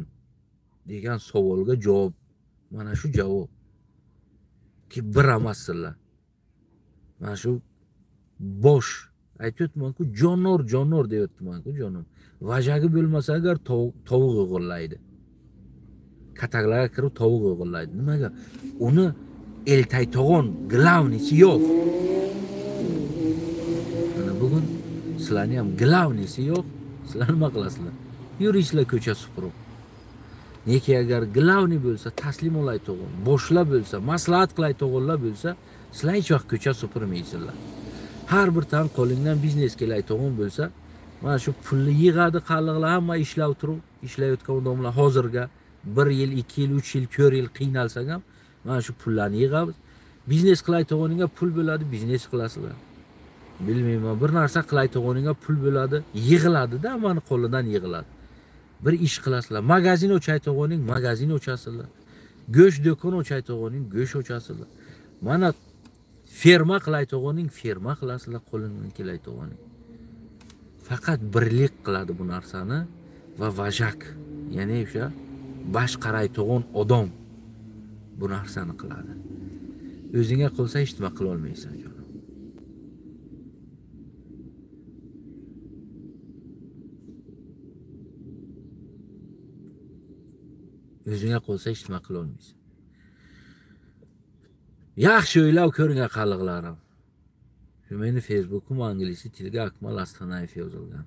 degan savolga javob mana shu javob. Ki bir emassizlar. Mana shu bosh aytyapman-ku, jonor deyapman-ku, jonim. Vajagi bo'lmasa agar tovuq o'g'irlaydi. Kataklarga kirib tovuq o'g'irlaydi. Nimaga? Uni eltaytog'on glavnisi yo'q. Mana bugun sizlarning ham glavnisi yo'q. Sizlar nima qilasizlar? Yuriysizlar ko'cha supurib. Neki agar glavni bo'lsa, taslim olaytog'on, boshlar bo'lsa, maslahat qilaytog'onlar bo'lsa, sizlar hech vaqt ko'cha supurmaysizlar. Har bir tan qo'lingdan biznes kelaytog'on bo'lsa, mana shu pulni yig'adi qalliqlar, hamma ishlab turib, ishlayotgan odamlar hozirga 1 yil, 2 yil, 3 yil, 4 yil qiynalsak ham mana shu pullarni yig'amiz. Biznes qilayotganingga pul bo'ladi, biznes qilasizlar. Bilmayman, bir narsa qilayotganingga pul bo'ladi, yig'iladi-da, mani qo'lidan yig'iladi. Bir ish qilasizlar, magazin ochayotganing magazin ochasizlar. Go'sht do'kon ochayotganing go'sht ochasizlar. Mana ferma qilayotganing ferma qilasizlar, qo'lingdan kelayotganing. Faqat birlik qiladi bu narsani va vajak, ya'ni o'sha boshqarayotgan odam bu narsani qiladi. O'zingga qilsa hech nima qila olmaysan jonim. O'zingga qolsa hech nima qila olmaysan. Yaxshi o'ylab ko'ring qalliqlarim. Shu meni Facebookim ingliz tiliga Akmal Astanayev yozilgan.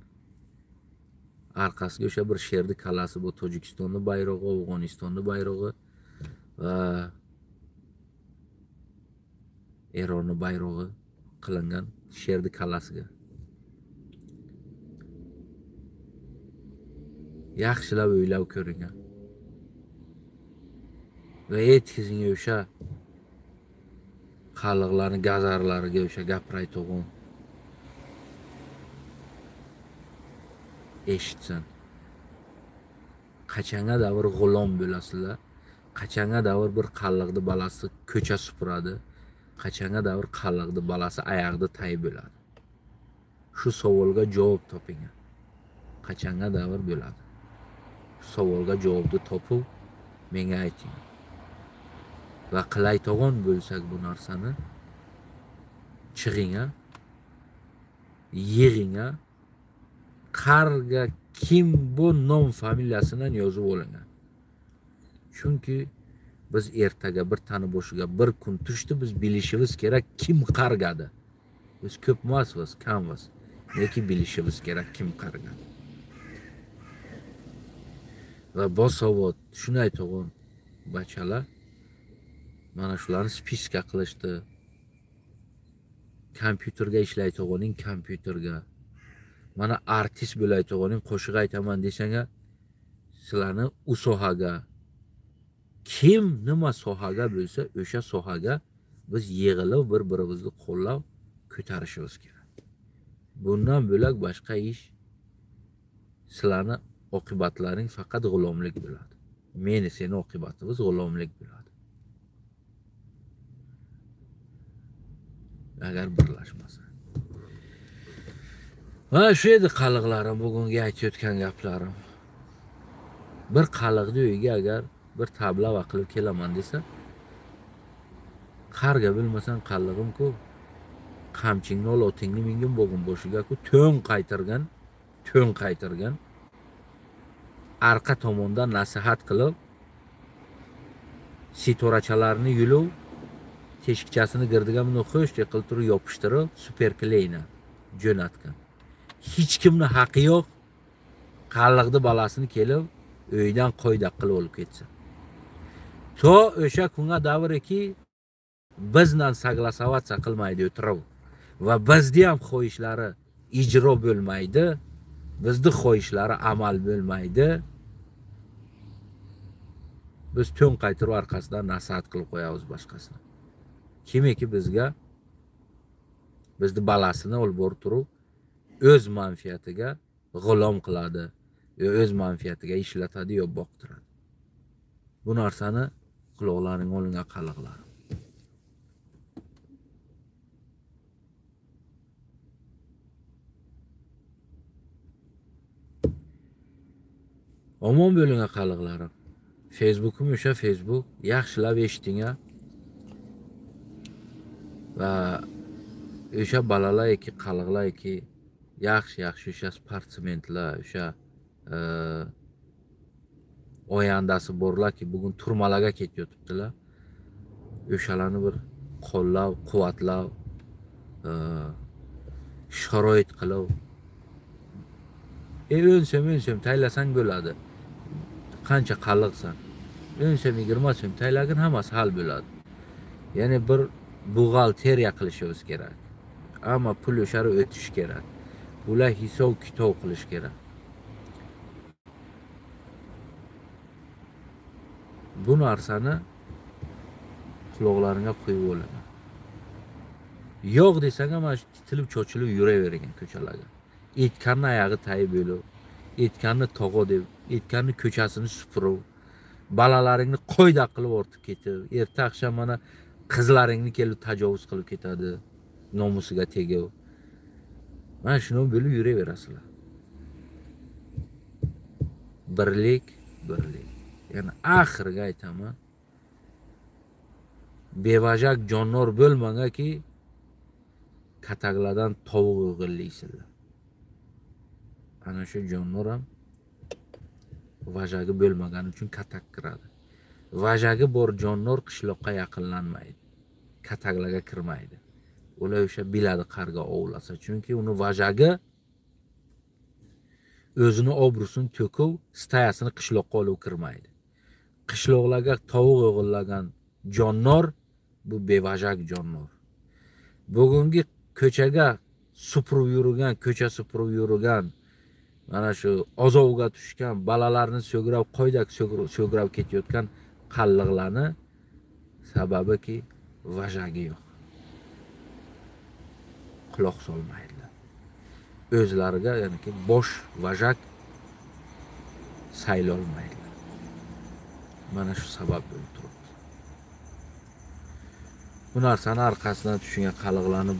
Orqasiga o'sha bir sherni kallasi, bu Tojikistonning bayrog'i, Afg'onistonning bayrog'i va Eronning bayrog'i qilingan sherni kallasiga. Yaxshilab o'ylab ko'ring. Va aytgizing o'sha xalqlarning gazarlariga, o'sha gapirayotgan eshitsin. Qachonga davr g'ulom bo'lasizlar, qachonga davr bir qalliqni balasi ko'cha supuradi, qachonga davr qalliqni balasi oyog'ida tay bo'ladi. Shu savolga javob toping. Qachonga davr bo'ladi? Shu savolga javobni topib menga ayting. Va qilayotgan bo'lsak bu narsani chig'inga, yig'inga, qarga kim bu nom familiyasidan yozib olingan. Chunki biz ertaga bir tani boshiga bir kun tushdi, biz bilishimiz kerak kim qargadi. Biz ko'p emasmiz, kammiz, lekin bilishimiz kerak kim qargadi. Va bosavod shuni aytgan bachalar mana shularni spiska qilishdi. Kompyuterga ishlayotganing kompyuterga. Mana artist bo'layotganing qo'shiq aytaman desang, sizlarni u sohaga, kim nima sohaga bo'lsa, o'sha sohaga biz yig'ilib bir-birimizni qo'llab ko'tarishimiz kerak. Bundan bo'lak boshqa ish sizlarni oqibatlaring faqat g'ulomlik bo'ladi. Meni seni oqibatimiz g'ulomlik bo'ladi. Agar birlashmasa. Mana shu edi qalliqlarim, bugungi aytayotgan gaplarim. Bir qalliqni uyiga agar bir tablava qilib kelaman desa, qarga bilmasan qallig'im-ku, qamchingni ol, otingni mingin bo'g'in boshiga-ku, to'n qaytargan, to'n qaytargan. Arqa tomondan nasihat qilib, sitorachalarni yulib, teshikchasini girdiga buni xush qilib turib yopishtirib, superkleyni jo'natgan. Hech kimni haqqi yo'q, qalliqni balasini kelib uydan qo'yda qilib olib ketsa. To o'sha kunga davriki bizdan saglasovatsiya qilmaydi o'tirib va bizni ham xohishlari ijro bo'lmaydi, bizni xohishlari amal bo'lmaydi. Biz to'n qaytirib orqasidan nasihat qilib qo'yamiz boshqasini. Kimiki bizga bizni balasini olib borib turib o'z manfaatiga g'ulom qiladi, yo o'z manfaatiga ishlatadi, yo boqtiradi. Bu narsani quloqlaring olingan qalliqlar. Omon bo'ling qalliqlarim. Facebookim o'sha Facebook, yaxshilab eshiting. Va o'sha bolalar, qalliqlar, yaxshi-yaxshi o'sha sportsmenlar, o'sha oyandasi borlarki, bugun turmalarga ketayotibdilar. O'shalarni bir qo'llab, quvvatlab, sharoit qilib, 10 so'm taylasang bo'ladi. Qancha qalliqsan? 10 so'm, 20 so'm taylagin, hammasi hal bo'ladi. Ya'ni bir buxgalteriya qilishimiz kerak. Ammo pul o'shari o'tish kerak. Ular hisob kitob qilish kerak. Bu narsani Quloqlaringga quyib olaman. Yo'q desang ham mana shu titilib chochilib yuravergan ko'chalarga. Aytganni oyog'i tayib bo'lib, aytganni tog'o deb, aytganni ko'chasini supurib, bolalaringni qo'yda qilib ortib ketib, erta oqshom mana qizlaringni kelib tajovuz qilib ketadi, nomusiga tegib. Mana shuni bo'lib yuraverasizlar. Birlik, birlik. Ya'ni oxirgi aytaman. Bevajak jonor bo'lmangaki kataklardan tovuq o'g'irlaysizlar. Ana shu jonor ham vajagi bo'lmagani uchun katak kiradi. Vajagi bor jonor qishloqqa yaqinlanmaydi. Kataklarga kirmaydi. Ular o'sha biladi qarga ovlasa, chunki uni vajagi o'zini obro'sini to'kib, stayasini qishloqqa olib kirmaydi. Qishloqlarga tovuq o'g'irlagan jonor bu bevajak jonor. Bugungi ko'chaga supurib yurgan, ko'cha supurib yurgan, mana shu azovga tushgan bolalarni so'grab, qo'ydak so'grab ketayotgan qalliqlarni sababiki vajagi yo'q. Quloq solmaydilar. O'zlariga, ya'niki bosh vajak saylolmaydilar. Mana shu sabab bo'lib turibdi. Bu narsani orqasidan tushgan qalliqlarni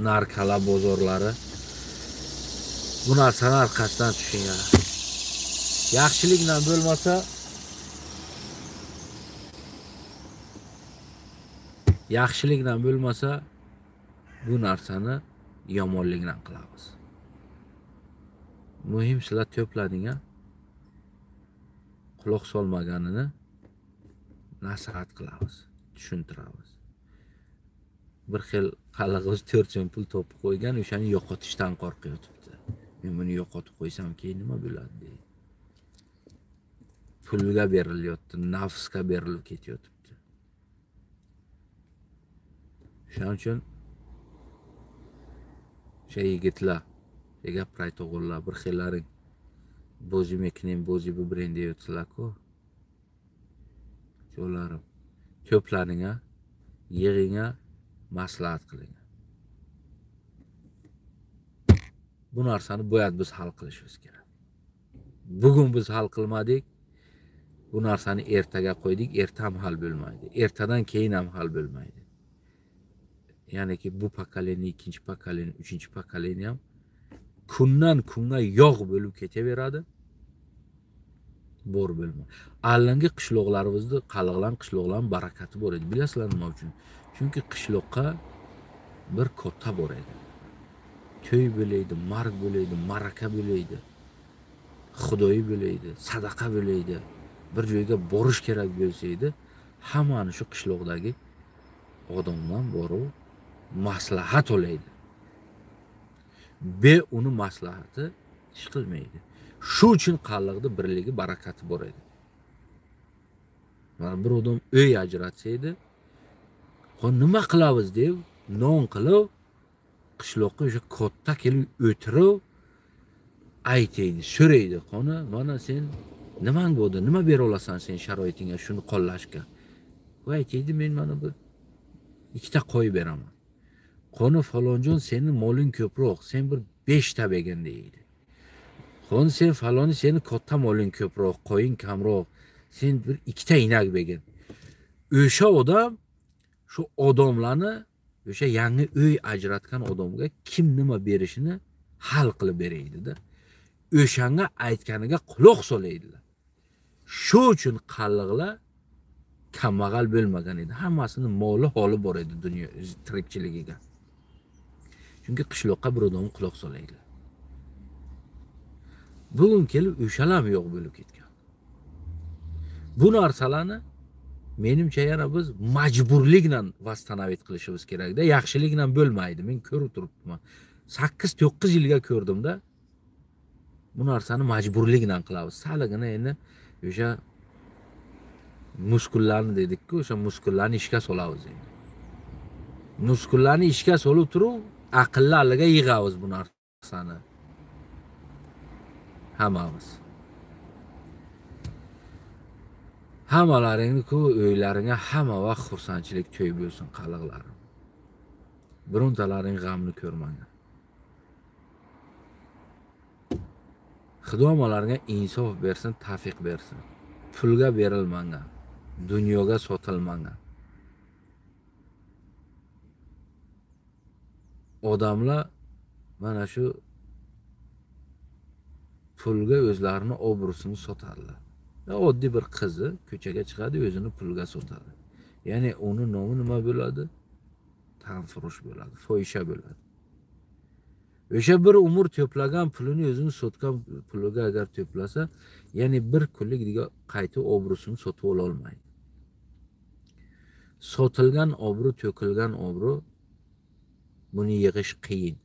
narkala bozorlari bu narsani orqasidan tushgan. Yaxshilikdan bo'lmasa, yaxshilikdan bo'lmasa bu narsani yomonlikdan qilamiz. Muhim sizlar to'plading-a? Quloq solmaganini nasihat qilamiz, tushuntiramiz. Bir xil qallig'iz 4 so'm pul topib qo'ygan, o'shani yo'qotishdan qo'rqyotibdi. Men buni yo'qotib qo'ysam keyin nima bo'ladi deydi. Pulga berilyapti, nafsga berilib ketyapti. Shuning uchun o'sha yigitlar, gapirayt o'g'illar, bir xillaring bo'zi meknim, bo'zi bu brend deyapsizlar-ku. Jo'larim, to'plaring-a, yig'ing-a, maslahat qiling. Bu narsani boyat biz hal qilishimiz kerak. Bugun biz hal qilmadik, bu narsani ertaga qo'ydik, erta ham hal bo'lmaydi. Ertadan keyin ham hal bo'lmaydi. Ya'niki bu pokoleniya, ikkinchi pokoleniya, uchinchi pokoleniya ham kundan kunga yog' bo'lib ketaveradi. Bor bo'lma. Allangi qishloqlarimizda qalliqlan qishloqlar barakati bor edi. Bilasizlar nima uchun? Chunki qishloqqa bir katta bor edi. To'y bo'laydi, marg bo'laydi, maraka bo'laydi, xudoyi bo'laydi, sadaqa bo'laydi. Bir joyga borish kerak bo'lsa edi, hammani shu qishloqdagi odamdan borib maslahat olaydi. Be uni maslahati ish qilmaydi. Shu uchun qalliqda birligi, barakati bor edi. Mana bir odam uy ajratsa edi, nima qilamiz deb non qilib qishloqqa o'sha katta kelib o'tirib aytaydi, so'raydi. Qoni, mana sen nimang bo'ldi, nima bera olasan sen sharoitingga shuni qo'llashga? U aytaydi, men mana bu ikkita qo'y beraman. Qoni falonjon, seni moling ko'proq, sen bir 5 ta bergin deydi. Qoni sen faloni, seni katta moling ko'proq, qo'ying kamroq, sen bir 2 ta inak bergin. O'sha odam shu odamlarni o'sha yangi uy ajratgan odamga kim nima berishini hal qilib beraydi-da. O'shanga aytganiga quloq solaydilar. Shu uchun qalliqlar kambag'al bo'lmagan edi. Hammasini moli holi bor edi dunyo tirikchiligiga. Chunki qishloqqa bir odam quloq solaydilar. Bugun kelib o'shalar yo'q bo'lib ketgan. Bu narsalarni menimcha yana biz majburlikla vastanovit qilishimiz kerakda, yaxshilikla bo'lmaydi. Men ko'rib turibman. 8-9 yilga ko'rdimda. Bu narsani majburlikla qilamiz. Saligini endi o'sha muskullarni dedik-ku, o'sha muskullarni ishga solamiz endi. Muskullarni ishga solib turib, aqllarga yig'amiz bu narsani. Hammamiz. Hammalaringni-ku uylaringga hamma vaqt xursandchilik to'y bo'lsin qalliqlarim. Birontalaring g'amni ko'rmagan. Xudo ularga insof bersin, tavfiq bersin. Pulga berilmagan, dunyoga sotilmagan. Odamlar mana shu pulga o'zlarini obro'sini sotadilar. Oddiy bir qizi ko'chaga chiqadi, o'zini pulga sotadi. Ya'ni uni nomi nima bo'ladi? Tanfurush bo'ladi, fohisha bo'ladi. O'sha bir umr to'plagan pulini o'zini sotgan puliga agar to'plasa, ya'ni bir kunlik qayta obro'sini sotib ola olmaydi. Sotilgan obro', to'kilgan obro' buni yig'ish qiyin.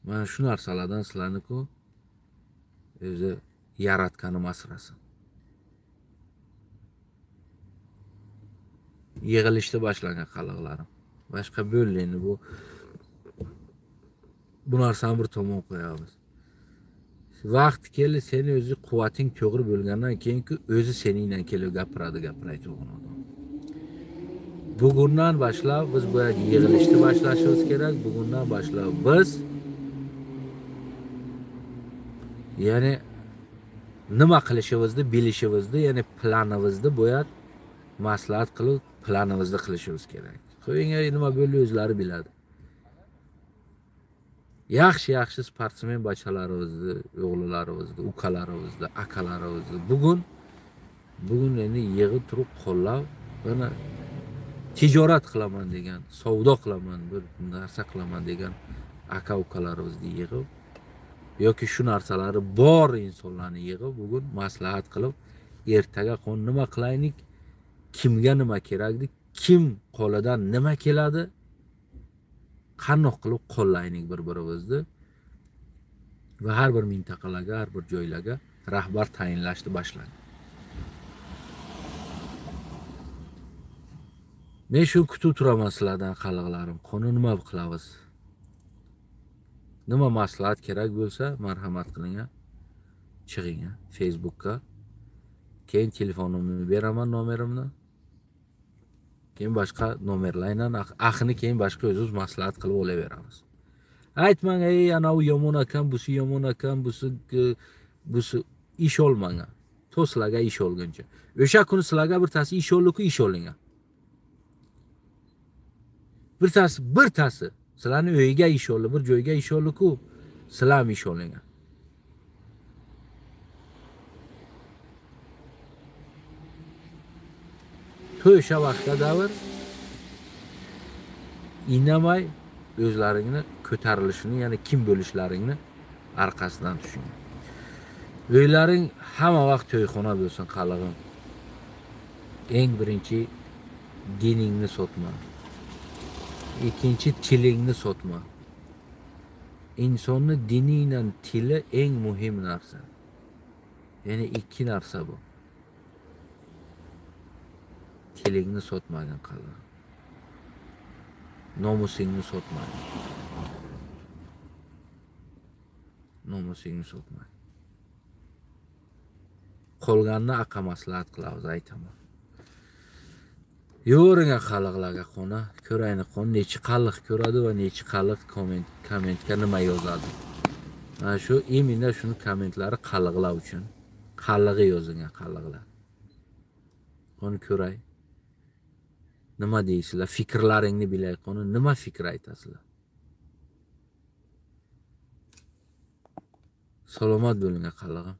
Mana shu narsalardan sizlarni-ku o'zi yaratganim asrasin. Yig'ilishda boshlangan qalliqlarim. Boshqa bo'ldi endi bu narsani bir tomon qo'yamiz. Vaqt keldi, seni o'zi quvvating to'g'ri bo'lgandan keyin-ku o'zi seningdan kelib gapiradi, gapirayotgan odam. Bugundan boshlab biz bu yig'ilishni boshlashimiz kerak. Bugundan boshlab biz ya'ni nima qilishimizni bilishimizni, ya'ni planimizni bo'yat maslahat qilib planimizni qilishimiz kerak. Qo'yinglar, nima bo'ldi o'zlari biladi. Yaxshi-yaxshi sportsmen bachalarimizni, o'g'illarimizni, ukalarimizni, akalarimizni bugun endi yig'ib turib qo'llab mana tijorat qilaman degan, savdo qilaman, bir narsa qilaman degan aka ukalarimizni yig'ib yoki shu narsalari bor insonlarni yig'ib bugun maslahat qilib ertaga nima qilaylik, kimga nima kerakdi, kim qo'lidan nima keladi, qandoq qilib qo'llaylik bir-birimizni va har bir mintaqalarga, har bir joylarga rahbar tayinlashni boshladi. Men shu kutib turaman sizlardan qalliqlarim. Qoni nima qilamiz? Nima maslahat kerak bo'lsa, marhamat qiling, chiqing Facebookga. Keyin telefonimni beraman, nomerimni. Keyin boshqa nomerlardan axini keyin boshqa o'zimiz maslahat qilib olaveramiz. Aytmang, ey ana u yomon ekan, busi yomon ekan, busi ish olmang. To sizlarga ish olguncha. O'sha kuni sizlarga bir tasi ish oldi-ku, ish oling. Bir tasi sizlarni uyiga ish oldi, bir joyga ish oldi-ku, sizlar ham ish oling. O'sha vaqtda davr indamay o'zlaringni ko'tarilishini, ya'ni kim bo'lishlaringni orqasidan tushing. Uylaring hamma vaqt to'yxona bo'lsin qallig'im. Eng birinchi diningni sotma. Ikkinchi tilingni sotma. Insonni diniyle tili eng muhim narsa. Ya'ni ikki narsa bu. Tilingni sotmagin qallig'im. Nomusingni sotmagin. Nomusingni sotmagin. Qolganini aqa maslahat qilamiz, aytaman. Yo'ringa qalliqlarga qona, ko'rayni qon nechi qalliq ko'radi va nechi qalliq kommentga nima yozadi. Mana shu imенно shuni kommentlari qalliqlar uchun. Qallig'i yozing, qalliqlar. Qoni ko'ray. Nima deysizlar? Fikrlaringni bilay, qoni nima fikr aytasizlar? Salomat bo'ling, qallig'im.